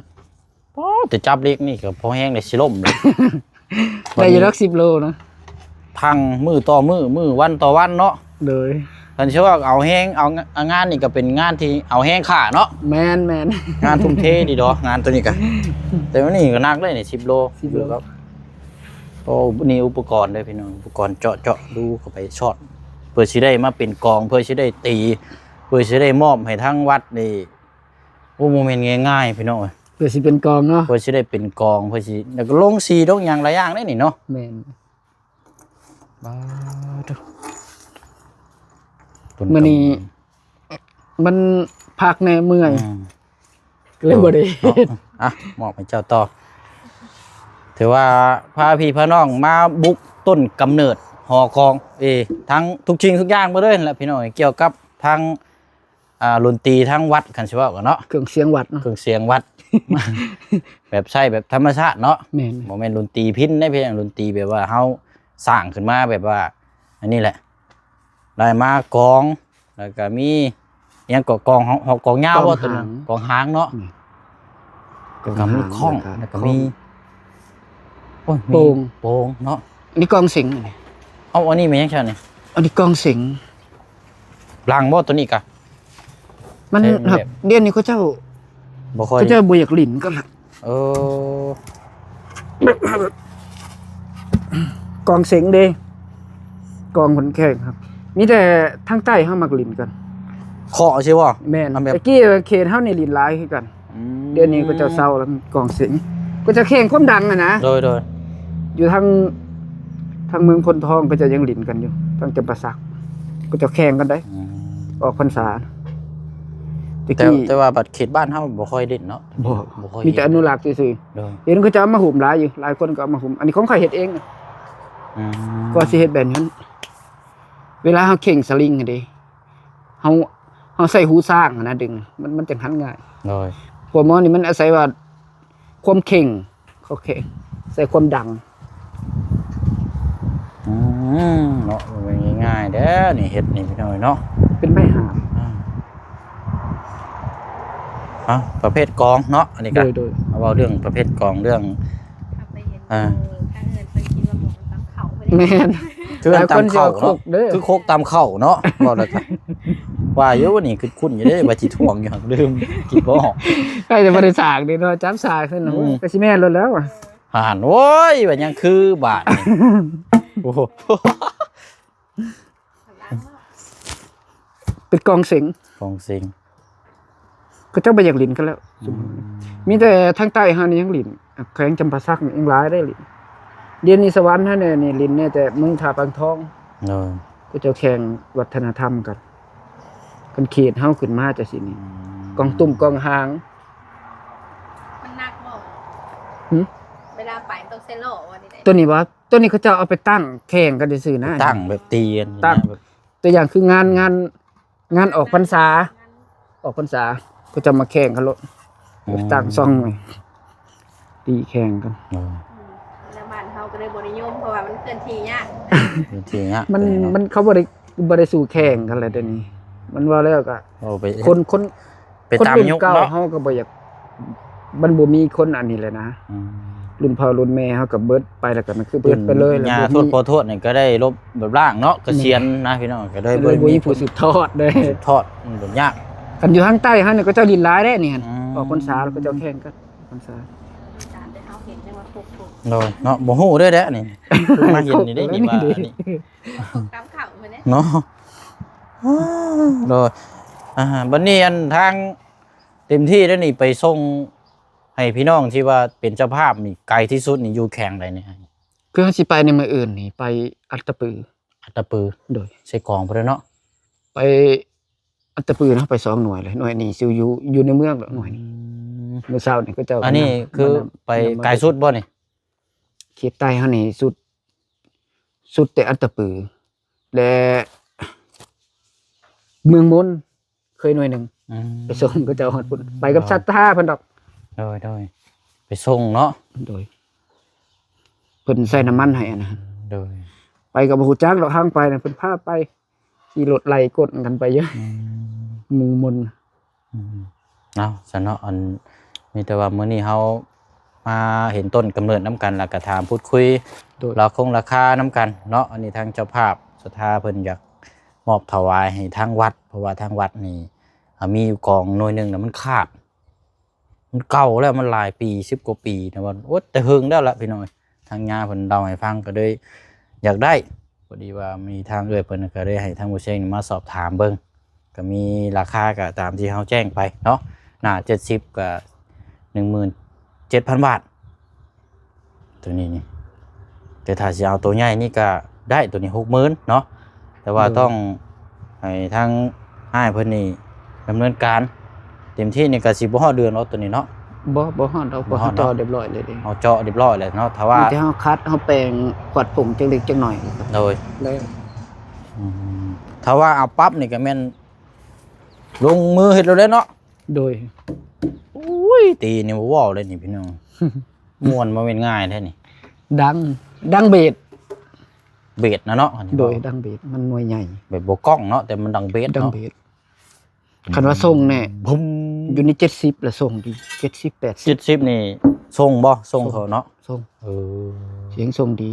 ແຕ່ຈັບເຫຼັກນີ້ກໍພໍແຮງໄດ້ຊິລົ້ມເລີຍ ໄດ້ຢູ່ດອກສິບໂລນະ ທັງມື້ຕໍ່ມື້ ມື້ວັນຕໍ່ວັນເນາະ. ໂດຍ ຄັນຊິວ່າເອົາແຮງ ເອົາ ເອົາງານນີ້ກໍເປັນງານທີ່ເອົາແຮງຂ້າເນາະ. ແມ່ນໆ ງານທຸ່ມເທດີດອກ ງານຕົວນີ້ກະ ແຕ່ວ່ານີ້ກໍໜັກເດ້ນີ້ ສິບໂລ ສິບໂລ. ໂອ້ ນີ້ອຸປະກອນເດີພີ່ນ້ອງ ອຸປະກອນເຈາະ ເຈາະຮູເຂົ້າໄປຊອດ ເພື່ອຊິໄດ້ມາເປັນກອງ ເພື່ອຊິໄດ້ຕີ ເພື່ອຊິໄດ້ມອບໃຫ້ທາງວັດນີ້. ໂອ້ ບໍ່ແມ່ນງ່າຍໆ ພີ່ນ້ອງເອີຍ ເພື່ອຊິເປັນກອງເນາະ ເພື່ອຊິໄດ້ເປັນກອງ ເພື່ອຊິ ແລ້ວກໍລົງສີລົງຫຍັງຫຼາຍຢ່າງເດ້ນີ້ເນາະ. ແມ່ນ ບາດໂທ້ ຕົ້ນ ມື້ນີ້ ກຳ ມັນພັກແດ່ເມື່ອຍ ອືມ ກໍເລີຍບໍ່ໄດ້ ເນາະ ອ່ະ ມອບໃຫ້ເຈົ້າຕໍ່. ຖືວ່າພາພີ່ພານ້ອງມາບຸກຕົ້ນກຳເນີດຫໍກອງ ເອີ ທັງທຸກສິ່ງທຸກຢ່າງເບິດເລີຍແຫຼະ ພີ່ນ້ອງ ກ່ຽວກັບທາງ ອ່າ ດົນຕີທາງວັດ ຄັນຊິເວົ້າກັນເນາະ ເຄື່ອງສຽງວັດເນາະ ເຄື່ອງສຽງວັດ ແບບໃຊ້ແບບທຳມະຊາດເນາະ. ແມ່ນ ບໍ່ແມ່ນດົນຕີພິນໃດ໋ ພຽງດົນຕີແບບວ່າເຮົາສ້າງຂຶ້ນມາແບບວ່າ ອັນນີ້ແຫຼະ ໄດ້ມາກອງ ແລ້ວກໍມີຫຍັງກໍກອງ ກອງຍາວບໍ່ ກອງຫາງ ກອງຫາງເນາະ. ແມ່ນ ແລ້ວກໍມີຄ້ອງ ແລ້ວກໍມີ ໂອ້ຍ ມີໂປ່ງ ໂປ່ງເນາະ. ອັນນີ້ກອງເສັງ ເອົາ ອັນນີ້ແມ່ນຫຍັງຊັ້ນນີ້? ອັນນີ້ກອງເສັງ. ຫຼັງບໍ່ຕົວນີ້ກະ? ມັນ ດຽວນີ້ເຂົາເຈົ້າ ບໍ່ຄ່ອຍ ເຂົາເຈົ້າບໍ່ຢາກຫຼິ້ນກັນລະ. ເອີ ກອງເສັງເດ້ ກອງຄົນແຂ່ງ ມີແຕ່ທາງໃຕ້ເຮົາມັກຫຼິ້ນກັນ ເຄາະຊິບໍ່? ແມ່ນ ແຕ່ກີ້ເຂດເຮົານີ້ຫຼິ້ນຫຼາຍຄືກັນ. ອືມ ດຽວນີ້ເຂົາເຈົ້າເຊົາແລ້ວ ກອງເສັງ ເຂົາເຈົ້າແຂ່ງຄວາມດັງຫັ້ນນະ. ໂດຍໆ ຢູ່ທາງ ທາງເມືອງໂພນທອງເຂົາເຈົ້າຍັງຫຼິ້ນກັນຢູ່ ທາງຈຳປາສັກ ເຂົາເຈົ້າແຂ່ງກັນໄດ໋. ອືມ ອອກພັນສາ ແຕ່ ແຕ່ວ່າບັດເຂດບ້ານເຮົາບໍ່ຄ່ອຍຫຼິ້ນເນາະ. ບໍ່ ບໍ່ຄ່ອຍ ມີແຕ່ອະນຸລັກຊື່ໆ. ໂດຍ ເຫັນເຂົາເຈົ້າເອົາມາຫຸ້ມຫຼາຍຢູ່ ຫຼາຍຄົນກໍເອົາມາຫຸ້ມ. ອັນນີ້ຂອງຂ້ອຍເຮັດເອງ. ອືມ ກໍຊິເຮັດແບບນັ້ນ ເວລາເຮົາເຄັ່ງສະລິງຫັ້ນເດ້ ເຮົາ ເຮົາໃສ່ຫູຊ້າງຫັ້ນນະດຶງ ມັນ ມັນຈັ່ງຫັນງ່າຍ. ໂດຍ ພວກໝໍນີ້ມັນອາໄສວ່າຄວາມເຄັ່ງ ເຂົາເຄັ່ງ ໃສ່ຄວາມດັງ. ອືມ ເນາະ ບໍ່ແມ່ນງ່າຍໆເດ້ນີ້ ເຮັດນີ້ພີ່ນ້ອງເນາະ ເປັນໄມ້ຫາມ. ອືມ ເອົາ ປະເພດກອງເນາະ ອັນນີ້ກະ ໂດຍໆ ເວົ້າເລື່ອງປະເພດກອງ ເລື່ອງ ເຮົາໄປເຫັນ ອ່າ ເອີ ທາງເຮືອນເພິ່ນກິນມະມ່ວງຕຳເຂົ້າ ແມ່ນ ຄືອັນຕຳເຂົ້າເນາະ ຄືຄົກຕຳເຂົ້າເນາະ ເວົ້າແລ້ວກະ ວ່າຢູ່ນີ້ ຄຸ້ນໆຢູ່ເດ້ ວ່າຊິທວງຢູ່ ລືມ ຄິດບໍ່ອອກ. ໃກ້ຈະບໍ່ໄດ້ສາກເດ້ເນາະ ຈັບສາກຂຶ້ນ ອືມ ໂອ້ຍ ກໍຊິແມ່ນໂລດແລ້ວ. ຫັ້ນ ໂອ້ຍ ວ່າຍັງຄືບາດນີ້ ໂອ້ໂຫ ເປັນກອງເສັງ ກອງເສັງ ເຂົາເຈົ້າບໍ່ຢາກຫຼິ້ນກັນແລ້ວ. ອືມ ມີແຕ່ທາງໃຕ້ເຮົານີ້ຍັງຫຼິ້ນ ແຂວງຈຳປາສັກນີ້ຍັງຫຼາຍໄດ໋ຫຼິ້ນ. ດຽວນີ້ສະຫວັນເຮົາແດ່ນີ້ຫຼິ້ນແດ່ແຕ່ເມືອງທ່າປາງທອງ. ໂດຍ ເຂົາເຈົ້າແຂ່ງວັດທະນະທຳກັນ. ຄັນເຂດເຮົາຂຶ້ນມາຈັ່ງຊີ້ນີ້ ອືມ ກອງຕຸ້ມກອງຫາງ ມັນໜັກບໍ່? ຫື? ເວລາໄປມັນຕ້ອງໃສ່ລໍ້ບໍ່ນີ້ໃດ? ຕົວນີ້ບໍ່? ຕົວນີ້ເຂົາເຈົ້າເອົາໄປຕັ້ງແຂ່ງກັນຊື່ໆນະ ຕັ້ງແບບຕີກັນ ຕັ້ງ ແບບ ຕົວຢ່າງຄືງານ ງານ ງານອອກພັນສາ ອອກພັນສາ ເຂົາເຈົ້າມາແຂ່ງກັນໂລດ. ອືມ ຕັ້ງຊ່ອງ ຕີແຂ່ງກັນ. ເອີ ແລ້ວບ້ານເຮົາກໍເລີຍບໍ່ນິຍົມ ເພາະວ່າມັນເຄື່ອນທີ່ຍາກ ເຄື່ອນທີ່ຍາກ ມັນ ຕົວນີ້ເນາະ ມັນ ເຂົາບໍ່ໄດ້ ບໍ່ໄດ້ສູ້ແຂ່ງກັນແລ້ວດຽວນີ້. ມັນເວົ້າແລ້ວກໍ ໂອ້ ໄປ ຄົນ ຄົນ ໄປຕາມຍຸກເນາະ ຄົນລຸ້ນເກົ່າເຮົາກໍບໍ່ຢາກ ມັນບໍ່ມີຄົນອັນນີ້ແຫຼະນະ. ອືມ ລຸ້ນພໍ່ລຸ້ນແມ່ເຮົາກໍເບິດໄປ ແລ້ວກໍມັນຄືເບິດໄປເລີຍ ລຸ້ນຍ່າ ແລ້ວບໍ່ມີ ທວດພໍ່ທວດນີ້ກໍໄດ້ລົບແບບລ້າງເນາະ ກະສຽນນະ ແມ່ນ ພີ່ນ້ອງ ກໍໄດ້ ແລ້ວບໍ່ມີ ບໍ່ມີຜູ້ສືບທອດເດ້ ສືບທອດ ມັນບໍ່ຍາກ. ຄັນຢູ່ທາງໃຕ້ເຮົານີ້ ເຂົາເຈົ້າຫຼິ້ນຫຼາຍເດ້ນີ້ ອືມ ອອກພັນສາແລ້ວເຂົາເຈົ້າແຂ່ງກັນ ພັນສາ ແຕ່ເຮົາເຫັນຈັ່ງວ່າຄົກໆ ໂດຍເນາະ ບໍ່ຮູ້ເດ້ແຫຼະນີ້ ເພິ່ງມາເຫັນນີ້ເດ້ນີ້ວ່າອັນນີ້ ຄົກຕຳເຂົ້າເພິ່ນເດ້ເນາະ. ໂດຍ ອ່າ ບັດນີ້ອັນທາງເຕັມທີ່ແລ້ວນີ້ ໄປສົ່ງໃຫ້ພີ່ນ້ອງທີ່ວ່າເປັນເຈົ້າພາບນີ້ ໄກທີ່ສຸດນີ້ຢູ່ແຂວງໃດນີ້? ຄືເຮົາຊິໄປໃນມື້ອື່ນນີ້ ໄປອັດຕະປື. ອັດຕະປື ໂດຍ ໃສ່ກອງພຸ້ນເນາະ ໄປອັດຕະປືເນາະ ໄປສອງໜ່ວຍເລີຍ ໜ່ວຍນີ້ຊິຢູ່ ຢູ່ໃນເມືອງດອກ ໜ່ວຍນີ້. ອືມ ມື້ເຊົ້ານີ້ເຂົາເຈົ້າ ອັນນີ້ຄືໄປໄກສຸດບໍ່ນີ້? ເຂດໃຕ້ເຮົານີ້ສຸດ ສຸດແຕ່ອັດຕະປື ແຕ່ເມືອງມົນ ເຄີຍໜ່ວຍໜຶ່ງ ອືມ ໄປສົ່ງເຂົາເຈົ້າຮອດພຸ້ນ ໄປກັບສັດທາເພິ່ນດອກ. ໂດຍ ໂດຍ ໄປສົ່ງເນາະ. ໂດຍ ເພິ່ນໃສ່ນ້ຳມັນໃຫ້ອັນນັ້ນ. ໂດຍ ໄປກໍບໍ່ຮູ້ຈັກດອກ ທາງໄປນະ ເພິ່ນພາໄປ ຂີ່ລົດໄລ່ກົດກັນໄປຢູ່. ອືມ ເມືອງມົນ. ອືມ ເອົາ ຊັ້ນເນາະ ອັນ ມີແຕ່ວ່າມື້ນີ້ເຮົາມາເຫັນຕົ້ນກຳເນີດນຳກັນ ແລ້ວກໍຖາມພູດຄຸຍ ໂດຍ ລາຄາຄົງລາຄານຳກັນເນາະ. ອັນນີ້ທາງເຈົ້າພາບສັດທາເພິ່ນຢາກມອບຖວາຍໃຫ້ທາງວັດ ເພາະວ່າທາງວັດນີ້ ອ່າ ມີຢູ່ກອງໜ່ວຍໜຶ່ງນະ ມັນຂາດ ມັນເກົ່າແລ້ວ ມັນຫຼາຍປີ ສິບກວ່າປີນະ ວ່າ ໂອ້ ແຕ່ເຫິງແລ້ວລະພີ່ນ້ອງ. ທາງຍາເພິ່ນເລົ່າໃຫ້ຟັງ ກໍເລີຍຢາກໄດ້. ພໍດີວ່າມີທາງເອື້ອຍເພິ່ນ ກໍເລີຍໃຫ້ທາງບໍ່ເຊັງນີ້ມາສອບຖາມເບິ່ງ ກໍມີລາຄາກໍຕາມທີ່ເຮົາແຈ້ງໄປເນາະ. ໜ້າເຈັດສິບ ກໍໜຶ່ງໝື່ນເຈັດພັນບາດ ໂຕນີ້ນີ້. ແຕ່ຖ້າຊິເອົາໂຕໃຫຍ່ນີ້ກໍໄດ້ ໂຕນີ້ຫົກໝື່ນເນາະ. ແຕ່ວ່າ ໂດຍ ຕ້ອງໃຫ້ທາງອ້າຍເພິ່ນນີ້ດຳເນີນການ ເຕັມທີ່ນີ້ກໍຊິບໍ່ຮອດເດືອນເນາະ ໂຕນີ້ເນາະ. ບໍ່ ບໍ່ຮອດດອກ ເພາະເຮົາເຈາະຮຽບຮ້ອຍເລີຍເດ້. ເຮົາເຈາະຮຽບຮ້ອຍແລ້ວເນາະ. ຖ້າວ່າ ມີແຕ່ເຮົາຂັດ ເຮົາແປງ ຂວດຜົງຈັກເລັກຈັກໜ້ອຍ ໂດຍ ແລ້ວ. ອືມ ຖ້າວ່າເອົາປັບນີ້ກໍແມ່ນລົງມືເຮັດໂລດເດ້ເນາະ. ໂດຍ ໂອ້ຍ ຕີນີ້ບໍ່ເວົ້າເລີຍນີ້ພີ່ນ້ອງ ມ່ວນບໍ່ແມ່ນງ່າຍເດ້ນີ້. ດັງ ດັງເບດ ເບດນະເນາະ ອັນນີ້ ໂດຍ ເວົ້າ ດັງເບດ ມັນໜ່ວຍໃຫຍ່ ແບບບໍ່ກ້ອງເນາະ ແຕ່ມັນດັງເບດເນາະ ດັງເບດ. ຄັນວ່າສົ່ງແນ່ ບຸ້ມ ຢູ່ໃນເຈັດສິບລະສົ່ງດີ ເຈັດສິບ ແປດສິບ ເຈັດສິບນີ້ສົ່ງບໍ່? ສົ່ງ ສົ່ງ ເຂົາເນາະ ສົ່ງ. ເອີ ສຽງສົ່ງດີ.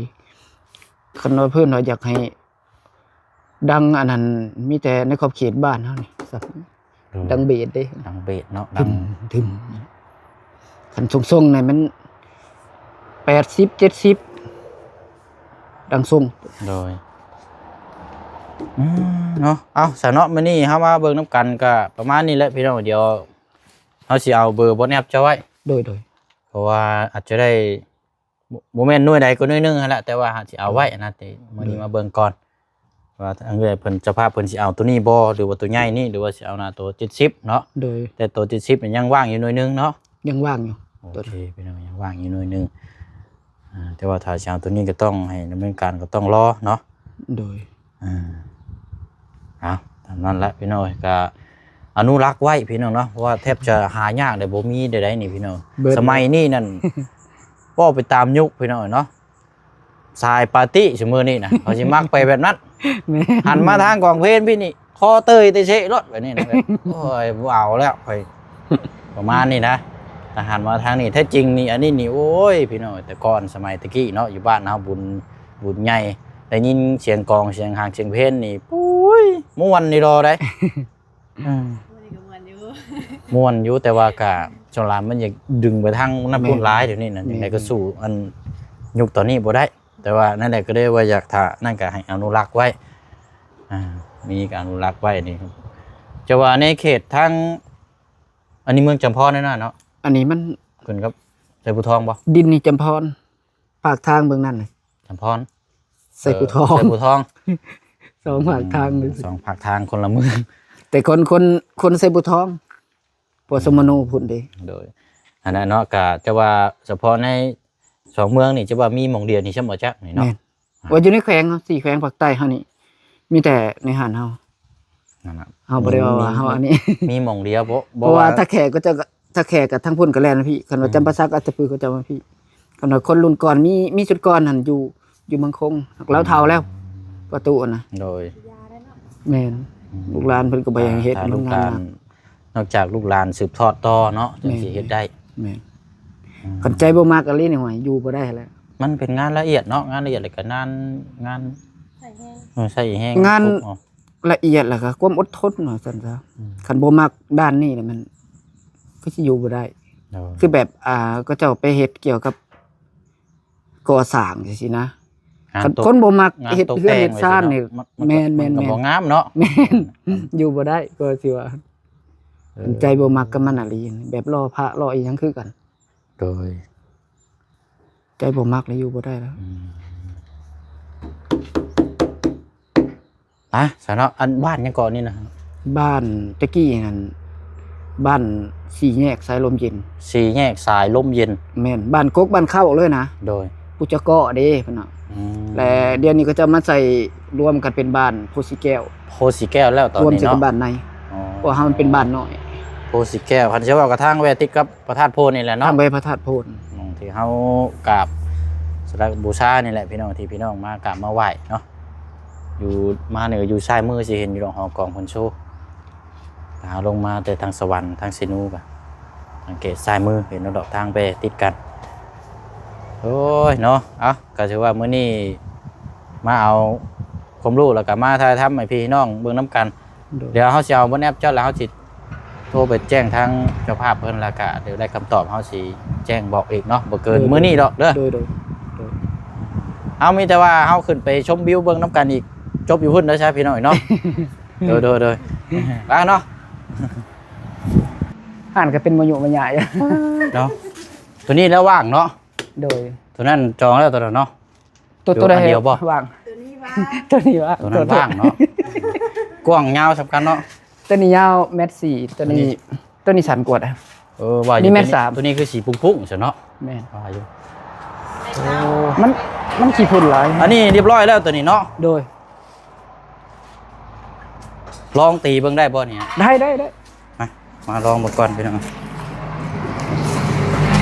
ຄັນວ່າເພິ່ນວ່າຢາກໃຫ້ ດັງອັນນັ້ນ ມີແຕ່ໃນຂອບເຂດບ້ານເຮົານີ້ ໂດຍ ດັງເບດເດ້ ດັງເບດເນາະ ດັງ ດຶມ ດຶມ. ຄັນສົ່ງໆນີ້ມັນແປດສິບ ເຈັດສິບ ດັງສົ່ງ. ໂດຍ ອືມ ເນາະ. ເອົາ ຊະເນາະ ມື້ນີ້ເຮົາມາເບິ່ງນຳກັນກໍປະມານນີ້ແຫຼະພີ່ນ້ອງ. ດຽວເຮົາຊິເອົາເບີ WhatsApp ເຈົ້າໄວ້ ໂດຍ ໂດຍ ເພາະວ່າອາດຈະໄດ້ ບໍ່ ບໍ່ແມ່ນໜ່ວຍໃດກໍໜ່ວຍໜຶ່ງຫັ້ນແຫຼະ ແຕ່ວ່າຫາກຊິເອົາໄວ້ນະ ແຕ່ມື້ນີ້ ໂດຍ ມາເບິ່ງກ່ອນວ່າທາງເອື້ອຍເພິ່ນ ເຈົ້າພາບເພິ່ນຊິເອົາໂຕນີ້ບໍ່ ຫຼືວ່າໂຕໃຫຍ່ນີ້ ຫຼືວ່າຊິເອົາໜ້າໂຕເຈັດສິບເນາະ. ໂດຍ ແຕ່ໂຕເຈັດສິບນີ້ຍັງວ່າງຢູ່ໜ່ວຍໜຶ່ງເນາະ ຍັງວ່າງຢູ່. ໂອເຄ ໂຕນີ້ ພີ່ນ້ອງ ຍັງວ່າງຢູ່ໜ່ວຍໜຶ່ງ. ອ່າ ແຕ່ວ່າຖ້າຊິເອົາໂຕນີ້ກໍຕ້ອງໃຫ້ດຳເນີນການ ກໍຕ້ອງລໍເນາະ. ໂດຍ ອ່າ ເອົາ ຕາມນັ້ນແຫຼະພີ່ນ້ອງເອີຍ ກະອະນຸລັກໄວ້ພີ່ນ້ອງເນາະ ເພາະວ່າແທບຈະຫາຍາກເດ້ ບໍ່ມີໃດໆນີ້ພີ່ນ້ອງ. ເບິດ ສະໄໝນີ້ນັ້ນ ເວົ້າໄປຕາມຍຸກພີ່ນ້ອງເນາະ ສາຍປາຕີ້ຊຸມື້ນີ້ນະ ເຂົາຊິມັກໄປແບບນັ້ນ. ແມ່ນ ຫັນມາທາງກອງເພນພີ່ນີ້ ຄໍເຕີຍເຕເຊະໂລດແບບນີ້ນະ ແບບ ໂອ້ຍ ບໍ່ເອົາແລ້ວຂ້ອຍ ປະມານນີ້ນະ. ແຕ່ຫັນມາທາງນີ້ ແທ້ຈິງນີ້ ອັນນີ້ນີ້ ໂອ້ຍ ພີ່ນ້ອງ ແຕ່ກ່ອນສະໄໝແຕ່ກີ້ເນາະ ຢູ່ບ້ານເຮົາ ບຸນ ບຸນໃຫຍ່ ໄດ້ຍິນສຽງກອງ ສຽງຮາກ ສຽງເພນນີ້ ປຸ້ຍ ມ່ວນອີ່ຫຼີໃດ໋. ອືມ ມ່ວນຢູ່ ມ່ວນຢູ່ ແຕ່ວ່າກະສ່ວນຫຼາຍມັນຢາກດຶງໄປທາງນັ້ນ ແມ່ນ ພຸ້ນຫຼາຍ ດຽວນີ້ນະ. ແມ່ນ ຈັ່ງໃດກໍສູ້ອັນຍຸກຕອນນີ້ບໍ່ໄດ້ ແຕ່ວ່ານັ້ນແຫຼະ ກໍເລີຍວ່າຢາກຖ້ານັ້ນກໍໃຫ້ອະນຸລັກໄວ້. ອ່າ ມີການອະນຸລັກໄວ້ນີ້ ຈະວ່າໃນເຂດທາງ ອັນນີ້ເມືອງຈຳພອນແນ່ນອນເນາະ. ອັນນີ້ມັນຂຶ້ນກັບໄຊພູທອງບໍ່? ດິນນີ້ຈຳພອນ ປາກທາງເບື້ອງນັ້ນນະ ຈຳພອນ ໄຊພູທອງ ເອີ ໄຊພູທອງ ສອງພາກທາງ ອືມ ສອງພາກທາງຄົນລະເມືອງ ແຕ່ຄົນ ຄົນ ຄົນໄຊພູທອງ ພວກ ອືມ ສົມມະໂນພຸ້ນເດ້. ໂດຍ ອັນນັ້ນເນາະ ກະຈະວ່າສະເພາະໃນສອງເມືອງນີ້ ຈະວ່າມີໝ່ອງດຽວນີ້ຊັ້ນບໍ່ຈັກນີ້ເນາະ. ແມ່ນ ອ່າ ວ່າຢູ່ໃນແຂວງເຮົາ ສີ່ແຂວງພາກໃຕ້ເຮົານີ້ ມີແຕ່ໃນຮ້ານເຮົາ ນັ້ນນະ ເຮົາບໍ່ໄດ້ວ່າ ມີ ວ່າເຮົາອັນນີ້ ມີໝ່ອງດຽວ ເພາະ ເພາະວ່າ ວ່າຖ້າແຂກກໍຈະ ຖ້າແຂກກໍທາງພຸ້ນກໍແລ່ນມາພີ້ ຄັນວ່າ ອືມ ຈຳປາສັກ ອັດຕະປື ເຂົາເຈົ້າມາພີ້ ຄັນວ່າຄົນລຸ້ນກ່ອນ ມີ ມີຊຸດກ່ອນຫັ້ນ ຢູ່ ຢູ່ເມືອງຄົງ ລາວເຖົ້າແລ້ວ ອືມ ປະຕູນນະ. ໂດຍ ແມ່ນ ອືມ ລູກຫຼານເພິ່ນກໍບໍ່ຢາກເຮັດ ຖ້າ ຖ້າລູກຫຼານ ມັນງານໜັກ ນອກຈາກລູກຫຼານສືບທອດຕໍ່ເນາະ ຈັ່ງຊິເຮັດໄດ້. ແມ່ນ ອືມ ຄັນໃຈບໍ່ມັກອີ່ຫຼີນີ້ ໂອ້ຍ ຢູ່ບໍ່ໄດ້ແລ້ວ. ມັນເປັນງານລະອຽດເນາະ ງານລະອຽດ ແລ້ວກໍງານ ງານ ໃຊ້ແຮງ ເອີ ໃຊ້ແຮງ ງານ ທຸກເນາະ ລະອຽດ ແລ້ວກໍຄວາມອົດທົນວ່າຊັ້ນຊະ. ອືມ ຄັນບໍ່ມັກດ້ານນີ້ແລ້ວ ມັນຄືຊິຢູ່ບໍ່ໄດ້. ໂດຍ ຄືແບບ ອ່າ ເຂົາເຈົ້າໄປເຮັດກ່ຽວກັບ ກໍ່ສ້າງຈັ່ງຊີ້ນະ ງານ ຄັນຄົນບໍ່ມັກເຮັດເຮືອນເຮັດຊານນີ້ ມັນ ມັນ ແມ່ນໆໆ ມັນກໍບໍ່ງາມເນາະ. ແມ່ນ ອືມ ຢູ່ບໍ່ໄດ້ ກໍຊິວ່າ ເອີ ຄັນໃຈບໍ່ມັກກັບມັນອີ່ຫຼີ ແບບຫຼໍ່ພະຫຼໍ່ອີ່ຫຍັງຄືກັນ. ໂດຍ ໃຈບໍ່ມັກແລ້ວຢູ່ບໍ່ໄດ້ແລ້ວ. ອືມ ອ່ະ ຊະເນາະ ອັນບ້ານຫຍັງເກາະນີ້ນະ? ບ້ານແຕ່ກີ້ນັ້ນ ບ້ານສີ່ແຍກສາຍລົມເຢັນ. ສີ່ແຍກສາຍລົມເຢັນ. ແມ່ນ ບ້ານກົກບ້ານເຂົ້າເລີຍນະ. ໂດຍ ປູຈະເກາະເດ້ເພິ່ນວ່າ ອືມ ແລະ ດຽວນີ້ເຂົາເຈົ້າມາໃສ່ລວມກັນເປັນບ້ານໂພສີແກ້ວ ໂພສີແກ້ວແລ້ວຕອນນີ້ເນາະ ລວມໃສ່ກັບບ້ານໃນ ອໍ ເພາະວ່າເຮົາມັນເປັນບ້ານນ້ອຍ ໂພສີແກ້ວ ຄັນຊິເວົ້າກໍທາງແວະຕິດກັບພະທາດໂພນນີ້ແຫຼະເນາະ ທາງແວະພະທາດໂພນ ໝ່ອງທີ່ເຮົາກາບສັກກາລະບູຊານີ້ແຫຼະ ພີ່ນ້ອງ ທີ່ພີ່ນ້ອງມາກາບມາໄຫວ້ເນາະ ຢູ່ ມານີ້ກໍຢູ່ຊ້າຍມື ຊິເຫັນຢູ່ດອກ ຫໍກອງເພິ່ນໂຊ ຖ້າເຮົາລົງມາແຕ່ທາງສະຫວັນ ທາງເຊນູກໍ ສັງເກດຊ້າຍມື ເຫັນດອກທາງໄປຕິດກັນ ໂອ້ຍເນາະ ເອົ້າ ກໍຖືວ່າມື້ນີ້ມາເອົາຄວາມຮູ້ ແລ້ວກໍມາຖ່າຍທຳໃຫ້ພີ່ນ້ອງເບິ່ງນຳກັນ ໂດຍ ດຽວເຮົາຊິເອົາເບີແອັບຈອດ ແລ້ວເຮົາຊິໂທໄປແຈ້ງທາງເຈົ້າພາບເພິ່ນ ແລ້ວກໍດຽວໄດ້ຄຳຕອບ ເຮົາຊິແຈ້ງບອກອີກເນາະ ບໍ່ເກີນ ໂດຍ ມື້ນີ້ດອກເດີ ໂດຍ ໂດຍ ໂດຍ ເອົາ ມີແຕ່ວ່າເຮົາຂຶ້ນໄປຊົມວິວເບິ່ງນຳກັນອີກ ຈົບຢູ່ພຸ້ນເດີຊະ ພີ່ນ້ອງເນາະ ໂດຍ ໂດຍ ໂດຍ ໄປເນາະ ຮ້ານກໍເປັນມາຍຸມາຍາຢູ່ເນາະ ໂຕນີ້ແລ້ວວ່າງເນາະ ໂດຍ ໂຕນັ້ນຈອງແລ້ວ ໂຕນັ້ນເນາະ ໂຕ ໂຕໃດ ອັນດຽວບໍ່ ວ່າງ ໂຕນີ້ວ່າງ ໂຕນີ້ວ່າງ ໂຕນັ້ນວ່າງເນາະ ກວ້າງຍາວສ່ຳກັນເນາະ ໂຕນີ້ຍາວແມັດສີ່ ໂຕນີ້ ໂຕນີ້ ໂຕນີ້ສັ້ນກວ່າເດ້ ເອີ ວ່າຢູ່ ນີ້ແມັດສາມ ໂຕນີ້ຄືສີປຸ້ງໆຊັ້ນເນາະ ແມ່ນ ວ່າຢູ່ ໂອ້ ມັນ ມັນຂີ້ຝຸ່ນຫຼາຍ ອັນນີ້ຮຽບຮ້ອຍແລ້ວໂຕນີ້ເນາະ ໂດຍ ລອງຕີເບິ່ງໄດ້ບໍ່ນີ້ ໄດ້ ໄດ້ ໄດ້ ມາ ມາລອງເບິ່ງກ່ອນພີ່ນ້ອງ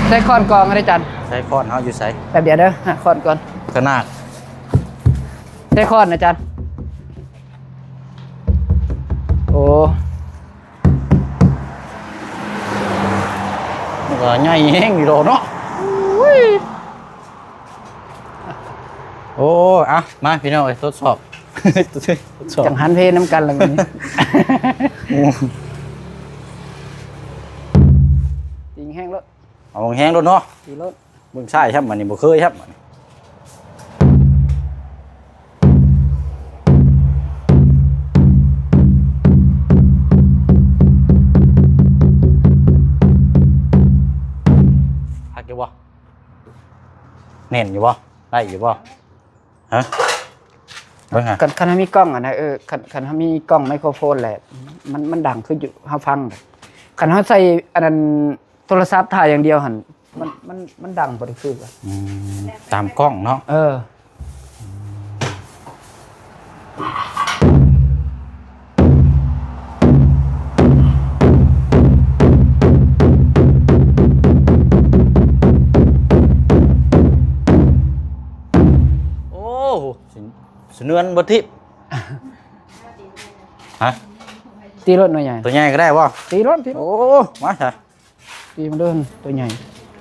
ໃສ່ຄ້ອນກອງເດ້ອາຈານ ໃສ່ຄ້ອນເຮົາຢູ່ໃສ ແປັບດຽວເດີ ຫາຄ້ອນກ່ອນ ຂະໜາດ ໃສ່ຄ້ອນອາຈານ ໂອ້ ມັນກໍໃຫຍ່ແຮງຢູ່ດອກເນາະ ໂອ້ຍ ໂອ້ ອ່ະ ມາພີ່ນ້ອງເອີຍ ທົດສອບ ທົດສອບ ຈັ່ງຫັນເພນຳກັນລະມື້ນີ້ ໂອ້ ຕີງແຮງໂລດ ເອົາແຮງໂລດເນາະ ຕີໂລດ ເບິ່ງຊ້າຍຊ້ຳ ອັນນີ້ບໍ່ເຄີຍຊ້ຳ ອັນນີ້ ຄັກຢູ່ບໍ່? ແໜ້ນຢູ່ບໍ່? ໄດ້ຢູ່ບໍ່? ຮະ? ເບິ່ງຫາ ຄັນ ຄັນເຮົາມີກ້ອງຫັ້ນນະ ເອີ ຄັນ ຄັນເຮົາມີກ້ອງໄມໂຄຣໂຟນແຫຼະ ມັນ ມັນດັງຄືຢູ່ເຮົາຟັງ ຄັນເຮົາໃສ່ອັນນັ້ນ ໂທລະສັບຖ່າຍຢ່າງດຽວຫັ້ນ ມັນ ມັນ ມັນດັງບໍ່ໄດ້ຄືກັນ ອືມ ຕາມກ້ອງເນາະ ເອີ. ໂອ້ ສະເໜືອນບໍ່ທິບ ຮະ? ຕີໂລດໜ່ວຍໃຫຍ່ ຕົວໃຫຍ່ກໍໄດ້ບໍ່? ຕີໂລດ ຕີໂລດ ໂອ້ ມາຊະ. ຕີມາເດີ ຕົວໃຫຍ່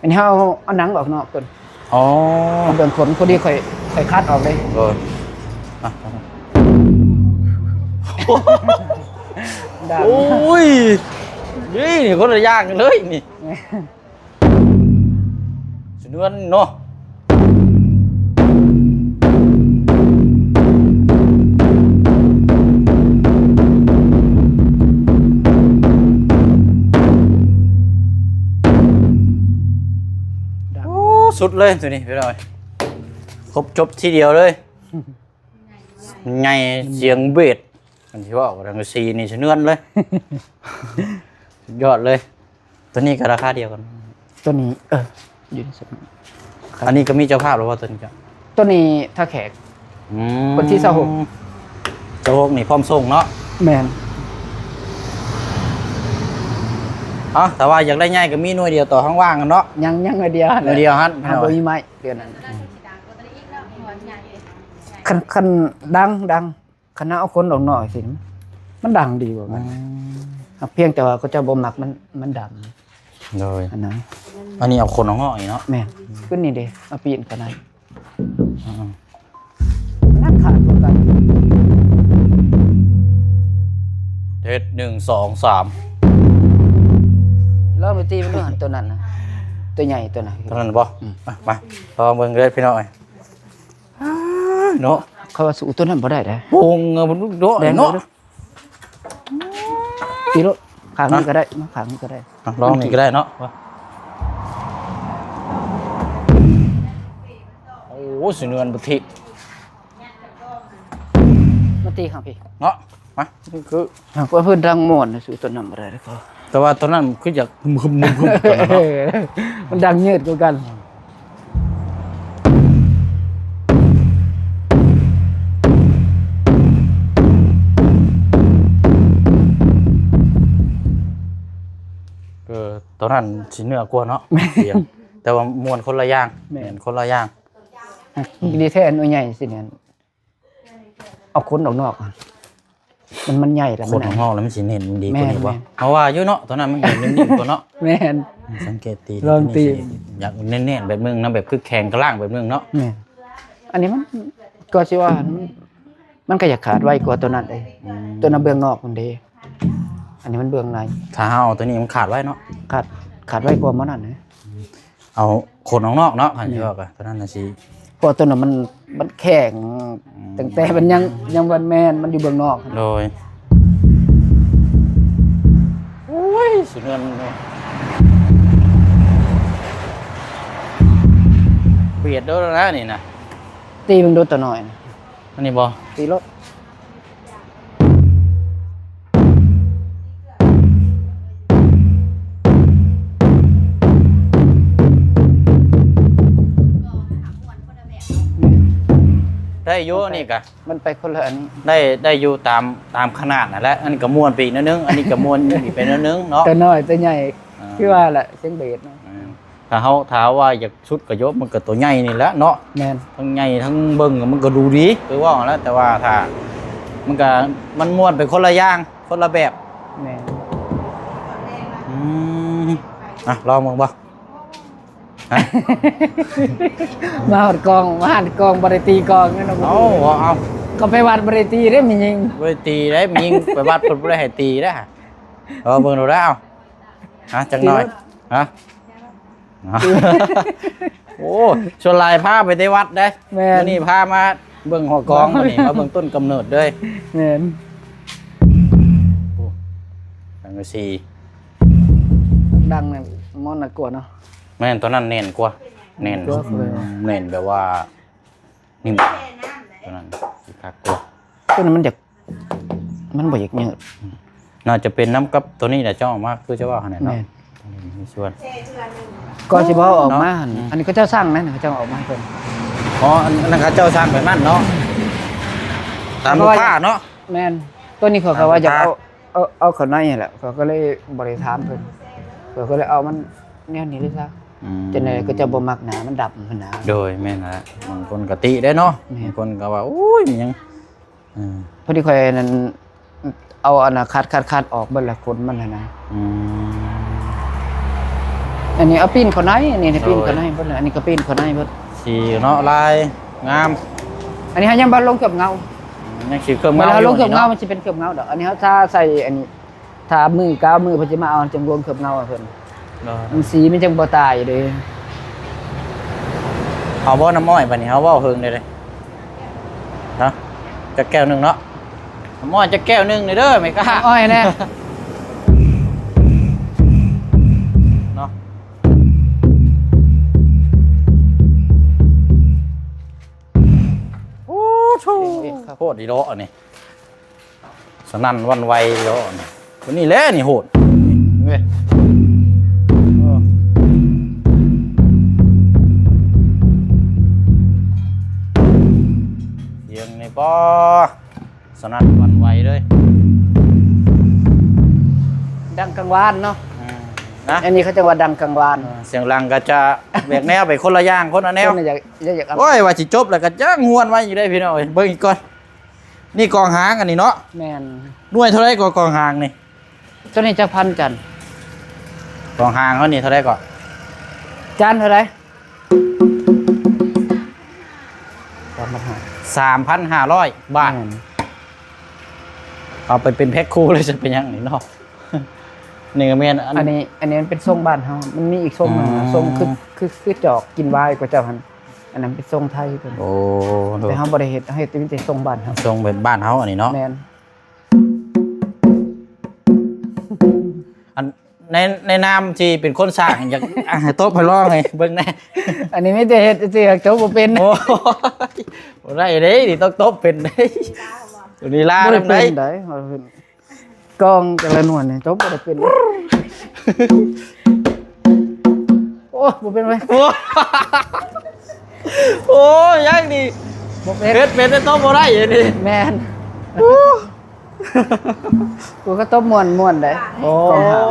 ອັນນີ້ເຮົາເອົາໜັງອອກນອກກ່ອນ ອໍ ເອົາເບື້ອງຂົນ ພໍດີຂ້ອຍ ຂ້ອຍຄັດອອກເດ້ ເອີ ອ່ະ ດຳ ໂອ້ຍ ນີ້ ນີ້ຄົນລະຢ່າງກັນເລີຍນີ້ ແມ່ນ ສະເໜືອນເນາະ. ໂອ້ ສຸດເລີຍຕົວນີ້ພີ່ນ້ອງ ຄົບຈົບທີດຽວເລີຍ ໃຫຍ່ ສຽງເບສ ມັນຊິເວົ້າ ສັງກະສີນີ້ສະເໜືອນເລີຍ ສຸດຍອດເລີຍ. ຕົວນີ້ກໍລາຄາດຽວກັນ ຕົວນີ້ ເອີ ຢູ່ໃນຊຸດນີ້ ອັນນີ້ກໍມີເຈົ້າພາບແລ້ວບໍ່ຕົວນີ້? ຕົວນີ້ທ່າແຂກ ອືມ ວັນທີຊາວຫົກ ຊາວຫົກນີ້ພ້ອມສົ່ງເນາະ ແມ່ນ ເອົ້າ ຖ້າວ່າຢາກໄດ້ໃຫຍ່ກໍມີໜ່ວຍດຽວຕໍ່ຂ້າງຫວ່າງເນາະ ຍັງ ຍັງໜ່ວຍດຽວ ໜ່ວຍດຽວຫັ້ນ ບໍ່ມີໄມ້ດຽວນັ້ນ ຄັນ ຄັນດັງ ດັງ ຄັນເຮົາເອົາຄົນອອກນອກຊິ ມັນດັງດີກວ່າກັນ ອືມ ຫາກພຽງແຕ່ວ່າເຂົາເຈົ້າບໍ່ມັກ ມັນ ມັນດຳ ໂດຍ ອັນນັ້ນ ອັນນີ້ເອົາຄົນອອກນອກນີ້ເນາະ ແມ່ນ ຂຶ້ນນີ້ເດ້ ເອົາປີນກໍໄດ້ ອືມ ນັ້ນຂາດກວ່າກັນ ເຮັດ ໜຶ່ງ ສອງ ສາມ ລອງໄປຕີມັນດູ ຕົວນັ້ນນະ ຕົວໃຫຍ່ຕົວນັ້ນ ຕົວນັ້ນບໍ່? ອືມ ມາ ລອງເບິ່ງເດີພີ່ນ້ອງເອີຍ. ເນາະ ເຂົາວ່າສູ້ຕົວນັ້ນບໍ່ໄດ້ເດ້ ໂປ່ງເນາະ ເນາະ ຕີໂລດ ຂ້າງນີ້ກໍໄດ້ ມາຂ້າງນີ້ກໍໄດ້ ອ່ະ ລອງນີ້ກໍໄດ້ເນາະ ໂອ້ ສະເໜືອນປະເທດ ມາຕີຂ້າງພີ້ເນາະ ມາ ຄື ຫາກວ່າເພິ່ນດັງມ່ວນ ສູ້ຕົວນັ້ນບໍ່ໄດ້ເດ້ ແຕ່ວ່າຕົວນັ້ນຄືຢາກຫຶມໆ ຕົວນັ້ນເນາະ ມັນດັງຍືດກວ່າກັນ ອືມ ເອີ ຕອນນັ້ນຊິເໜືອກວ່າເນາະ ແມ່ນ ສຽງ ແຕ່ວ່າມ່ວນຄົນລະຢ່າງ ແມ່ນ ແມ່ນຄົນລະຢ່າງ. ດີແທ້ໜ່ວຍໃຫຍ່ຊິແມ່ນ ເອົາຂົນອອກນອກ ມັນ ມັນໃຫຍ່ແລ້ວ ຂົນອອກນອກແລ້ວມັນຊິແໜ້ນດີກວ່ານີ້ບໍ່? ແມ່ນ ເຮົາວ່າຢູ່ເນາະ ຕອນນັ້ນມັນກໍເໜັງໆກວ່າເນາະ. ແມ່ນ ສັງເກດຕີ ລອງຕີ ຢາກແໜ້ນໆແບບໜຶ່ງນະ ແບບຄືແຂງກະລ່າງແບບໜຶ່ງເນາະ. ແມ່ນ ອັນນີ້ມັນ ກໍຊິວ່າ ມັນ ມັນກໍຢາກຂາດໄວກວ່າຕົວນັ້ນເດ້. ອືມ ຕົວນັ້ນເບື້ອງນອກພຸ້ນເດ້ ອັນນີ້ມັນເບື້ອງໃນ. ຖ້າເຮົາເອົາຕົວນີ້ມັນຂາດໄວເນາະ. ຂາດ ຂາດໄວກວ່າໝໍນັ້ນເດ້. ເອົາຂົນອອກນອກເນາະ ຄັນຊິເວົ້າກໍຕົວນັ້ນນະຊິ ເພາະຕົວນັ້ນມັນ ມັນແຂງ ອືມ ຕັ້ງແຕ່ມັນຍັງ ຍັງບໍ່ແມ່ນ ມັນຢູ່ເບື້ອງນອກ. ໂດຍ ໂອ້ຍ ສຸເນີນເນາະ ບຽດໂດນແລ້ວນະນີ້ນະ. ຕີເບິ່ງໂດດຕົວນ້ອຍນະ ອັນນີ້ບໍ່? ຕີໂລດ. ໄດ້ຢູ່ນີ້ກະ ມັນໄປຄົນລະອັນ ໄດ້ ໄດ້ຢູ່ຕາມ ຕາມຂະໜາດຫັ້ນແຫຼະ. ອັນນີ້ກະມ່ວນໄປອີກໜ້ອຍໜຶ່ງ ອັນນີ້ກະມ່ວນອີກໄປໜ້ອຍໜຶ່ງເນາະ ຕົວນ້ອຍຕົວໃຫຍ່ ອ່າ ຄືວ່າແຫຼະ ສຽງເບສເນາະ. ອ່າ ຖ້າເຮົາ ຖ້າວ່າຢາກສຸດກໍຍົກ ມັນກໍຕົວໃຫຍ່ນີ້ແຫຼະເນາະ. ແມ່ນ ທັງໃຫຍ່ທັງເບິ່ງມັນກໍດູດີ ຄືເວົ້າຫັ້ນແຫຼະ. ແຕ່ວ່າຖ້າ ມັນກໍ ມັນມ່ວນໄປຄົນລະຢ່າງ ຄົນລະແບບ. ແມ່ນ ອືມ ອ່ະ ລອງເບິ່ງບໍ່? ຮະ? ມາຮອດກອງ ມາຮອດກອງ ບໍ່ໄດ້ຕີກອງເນາະ. ເອົາ ເອົາ ເອົາ ກໍໄປວັດບໍ່ໄດ້ຕີເດ້ ແມ່ຍິງ ບໍ່ໄດ້ຕີເດ້ ແມ່ຍິງ ໄປວັດເພິ່ນບໍ່ໄດ້ໃຫ້ຕີເດ້. ລອງເບິ່ງດູແລ້ວ ຮະ ຈັກໜ້ອຍ ຮະ? ໂອ້ ສ່ວນຫຼາຍພາໄປແຕ່ວັດເດ້. ແມ່ນ ມື້ນີ້ພາມາເບິ່ງຫໍກອງ ມື້ນີ້ມາເບິ່ງຕົ້ນກຳເນີດເລີຍ. ແມ່ນ ໂອ້ ສັງກະສີ ດັງນັ້ນ ມັນໜັກກວ່າເນາະ. ແມ່ນ ຕົວນັ້ນແໜ້ນກວ່າ ແໜ້ນ ແໜ້ນແບບວ່າ ນີ້ ຕົວນັ້ນຊິຄັກກວ່າ. ຕົວນັ້ນມັນຢາກ ມັນບໍ່ຢາກຍືດ. ອືມ ໜ້າຈະເປັນນຳກັບຕົວນີ້ແຫຼະ ເຈົ້າເອົາມາ ຄືເຈົ້າເວົ້າຫັ້ນແຫຼະເນາະ. ແມ່ນ ມີສ່ວນ ກ່ອນຊິເວົ້າອອກມາຫັ້ນ ເນາະ ອືມ ອັນນີ້ເຂົາເຈົ້າສັ່ງນະ ເຂົາເຈົ້າເອົາມາໃຫ້ເພິ່ນ. ອໍ ອັນ ອັນນັ້ນເຂົາເຈົ້າສັ່ງແບບນັ້ນເນາະ ຕາມລູກຄ້າເນາະ. ແມ່ນ ຕົວນີ້ເຂົາກໍວ່າຢາກເອົາ ເອົາ ເອົາເຂົ້າໃນຫັ້ນແຫຼະ ຂ້ອຍກໍເລີຍບໍ່ໄດ້ຖາມເພິ່ນ ຂ້ອຍກໍເລີຍເອົາມັນແນວນີ້ເລີຍຊະ. ອືມ ຈັ່ງໃດກໍຈະບໍ່ມັກໜ້າມັນດຳຫັ້ນນະ. ໂດຍ ແມ່ນລະ ບາງຄົນກໍຕິໄດ້ເນາະ. ແມ່ນ ບາງຄົນກໍວ່າ ໂອ້ຍ ມັນຫຍັງ ເອີ ພໍດີຂ້ອຍນັ້ນ ເອົາອັນນັ້ນຂັດໆໆອອກເບິດລະ ຂົນມັນຫັ້ນນະ. ອືມ ອັນນີ້ເອົາປີ້ນເຂົ້າໃນ ອັນນີ້ປີ້ນເຂົ້າໃນເບິດລະ ໂດຍ ອັນນີ້ກໍປີ້ນເຂົ້າໃນເບິດ. ສີເນາະ ລາຍງາມ. ອັນນີ້ເຮົາຍັງບໍ່ລົງເຄື່ອບເງົາ. ອືມ ຍັງສີເຄື່ອບເງົາຢູ່. ເວລາເຮົາລົງເຄື່ອບເງົາ ເນາະ ມັນຊິເປັນເຄື່ອບເງົາດອກ. ອັນນີ້ເຮົາທາໃສ່ອັນນີ້ ຖ້າມື້ເກົ້າມື້ເພິ່ນຊິມາເອົາ ຈັ່ງລົງເຄື່ອບເງົາໃຫ້ເພິ່ນ. ໂດຍ ມັນສີມັນຈັ່ງບໍ່ຕາຍເດ້. ເອົາບໍ່ນ້ຳອ້ອຍບາດນີ້ ເຮົາເວົ້າເຖິງເດ້ເນາະ ຈັກແກ້ວໜຶ່ງເນາະ. ນ້ຳອ້ອຍຈັກແກ້ວໜຶ່ງເດີແມ່ຄ້າ. ນ້ຳອ້ອຍແດ່ ເນາະ. ໂອ້ໂຫ ໂພດອີ່ຫຼີອັນນີ້ ສະໜັ່ນຫວັ່ນໄຫວເນາະ. ຕົວນີ້ແຫຼະນີ້ໂຫດເວີຍ. ເອີ ສຽງນີ້ບໍ່ ສະໜັ່ນຫວັ່ນໄຫວເລີຍ ດັງກາງວານເນາະ. ອືມ ນະ ອັນນີ້ເຂົາເຈົ້າວ່າດັງກາງວານ. ເອີ ສຽງຫຼັງກໍຈະແບບແນວ ໄປຄົນລະຢ່າງ ຄົນລະແນວ. ຄົນລະຢ່າງ ຢ່າ ຢ່າ ໂອ້ຍ ວ່າຊິຈົບແລ້ວກໍຍັງຫວນໄວ້ຢູ່ເດ້ພີ່ນ້ອງເອີຍ. ເບິ່ງອີກກ່ອນ. ນີ້ກອງຫາງອັນນີ້ເນາະ. ແມ່ນ. ໜ່ວຍເທົ່າໃດກໍກອງຫາງນີ້? ຕົວນີ້ຈັກພັນຈັນ? ກອງຫາງເຮົານີ້ເທົ່າໃດກໍ? ຈັນເທົ່າໃດ? ສາມພັນຫ້າ ສາມພັນຫ້າຮ້ອຍບາດ. ແມ່ນ. ເອົາໄປເປັນແພັກຄູ່ເລີຍ ຈະເປັນຫຍັງນີ້ເນາະ. ນີ້ກໍແມ່ນ ອັນ ອັນນີ້ ອັນນີ້ມັນເປັນຊົງບ້ານເຮົາ ມັນມີອີກຊົງໜຶ່ງ ອືມ ຊົງຄື ຄື ຄືຈອກກິນວາຍຂອງເຈົ້າຫັ້ນ. ອັນນັ້ນເປັນຊົງໄທເພິ່ນ. ໂອ້ ໂດຍ. ແຕ່ເຮົາບໍ່ໄດ້ເຮັດ ເຮົາເຮັດມີແຕ່ຊົງບ້ານເຮົາ ຊົງແບບບ້ານເຮົາອັນນີ້ເນາະ. ແມ່ນ. ອັນ ໃນ ໃນນາມທີ່ເປັນຄົນສ້າງ ຢາກ ອ່ະ ໃຫ້ຕົບໃຫ້ລອງໃຫ້ເບິ່ງແດ່. ອັນນີ້ມີແຕ່ເຮັດຊື່ໆ ຕົບບໍ່ເປັນ. ໂອ້ຍ ບໍ່ໄດ້ເດ້ ນີ້ຕ້ອງຕົບເປັນເດ້. ນີ້ລາວນຳໃດ ບໍ່ໄດ້ເປັນໃດ. ກອງແຕ່ລະໜ່ວຍນີ້ຕົບບໍ່ໄດ້ເປັນ. ໂອ້ ບໍ່ເປັນເວີຍ. ໂອ້ ໂອ້ ຍັງນີ້ ບໍ່ເປັນ ເຮັດເປັນແຕ່ຕົບບໍ່ໄດ້ນີ້. ແມ່ນ. ໂອ້ ກູກໍຕົບມ່ວນໆໄດ໋. ໂອ້ ກອງຫາງ.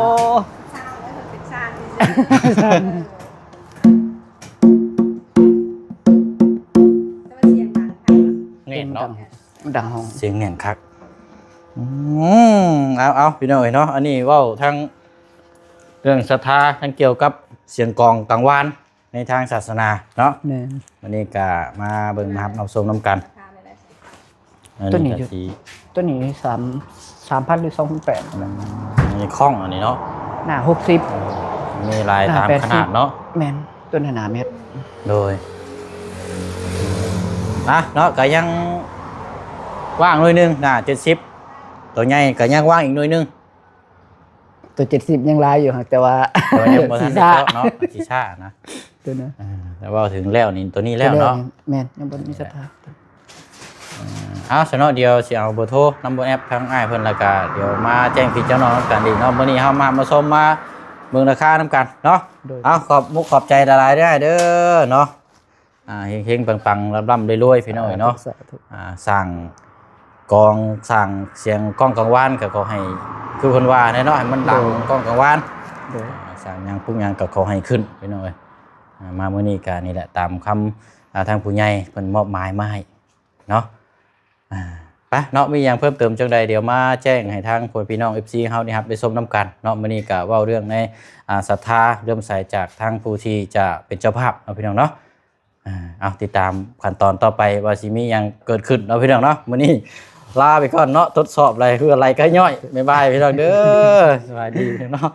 ແນ່ນເນາະ ມັນດັງ ມັນດັງຫ້ອງ ສຽງແໜ້ນຄັກ. ອືມ ເອົາໆ ພີ່ນ້ອງເອີຍເນາະ ອັນນີ້ເວົ້າທັງເລື່ອງສັດທາ ທັງກ່ຽວກັບສຽງກອງກັງວານ ໃນທາງສາສະໜາເນາະ. ແມ່ນ ວັນນີ້ກະມາເບິ່ງມາຮັບມາຊົມນຳກັນ. ອັນນີ້ກໍຊິ ຕົວນີ້ສາມ ສາມພັນ ຫຼື ສອງພັນແປດ ອືມ ນີ້ຄ້ອງອັນນີ້ເນາະ ໜ້າຫົກສິບ ມີຫຼາຍຕາມຂະໜາດເນາະ. ແມ່ນ ຕົວໜ້າແມັດ ໂດຍ ອ່ະເນາະ ກໍຍັງວ່າງໜ່ວຍໜຶ່ງ ໜ້າເຈັດສິບ ຕົວໃຫຍ່ກໍຍັງວ່າງອີກໜ່ວຍໜຶ່ງ. ຕົວເຈັດສິບຍັງຫຼາຍຢູ່ ຫາກແຕ່ວ່າ ແຕ່ວ່າຍັງບໍ່ທັນໄດ້ເຈາະເນາະ ຊິຊ້ານະ ຕົວນັ້ນ ອ່າ ແຕ່ເວົ້າເຖິງແລ້ວນີ້ ຕົວນີ້ແລ້ວເນາະ ແມ່ນ ຍັງບໍ່ມີສັດທາ. ເອົາ ຊະເນາະ ດຽວຊິເອົາເບີໂທນຳ ເບີແອັບ ທາງອ້າຍເພິ່ນ ແລ້ວກະດຽວມາແຈ້ງພີ່ແຈ້ງນ້ອງນຳກັນອີກເນາະ. ມື້ນີ້ເຮົາມາ ມາຊົມ ມາເບິ່ງລາຄານຳກັນເນາະ. ໂດຍ ເອົາ ຂອບມຸກຂອບໃຈຫຼາຍໆເດີອ້າຍເດີເນາະ. ອ່າ ເຮັງໆ ປັງໆ ລ່ຳໆ ລວຍໆ ພີ່ນ້ອງເອີຍເນາະ. ສາທຸ ສາທຸ ອ່າ ສ້າງກອງ ສ້າງສຽງກ້ອງກັງວານ ກໍຂໍໃຫ້ ຄືເພິ່ນວ່າແຫຼະເນາະ ໃຫ້ມັນດັງ ໂດຍ ກ້ອງກັງວານ. ໂດຍ ອ່າ ສ້າງຫຍັງປຸກຫຍັງກໍຂໍໃຫ້ຂຶ້ນ ພີ່ນ້ອງເອີຍ. ອ່າ ມາມື້ນີ້ກໍນີ້ແຫຼະ ຕາມຄຳ ອ່າ ທາງຜູ້ໃຫຍ່ເພິ່ນມອບໝາຍມາໃຫ້ເນາະ. ອ່າ ໄປເນາະ ມີຫຍັງເພີ່ມເຕີມຈັ່ງໃດ ດຽວມາແຈ້ງໃຫ້ທາງພໍ່ແມ່ພີ່ນ້ອງ ເອັຟຊີ ເຮົາໄດ້ຮັບໄດ້ຊົມນຳກັນເນາະ. ມື້ນີ້ກໍເວົ້າເລື່ອງໃນ ອ່າ ສັດທາເຫຼື້ອມໃສຈາກທາງຜູ້ທີ່ຈະເປັນເຈົ້າພາບເນາະ ພີ່ນ້ອງເນາະ. ອ່າ ເອົາ ຕິດຕາມຂັ້ນຕອນຕໍ່ໄປວ່າຊິມີຫຍັງເກີດຂຶ້ນເນາະ ພີ່ນ້ອງເນາະ. ມື້ນີ້ລາໄປກ່ອນເນາະ ທົດສອບໄຫຼ ເຫື່ອໄຫຼໄຂ້ຍ້ອຍ. ບາຍບາຍ ພີ່ນ້ອງເດີ ສະບາຍດີເນາະ.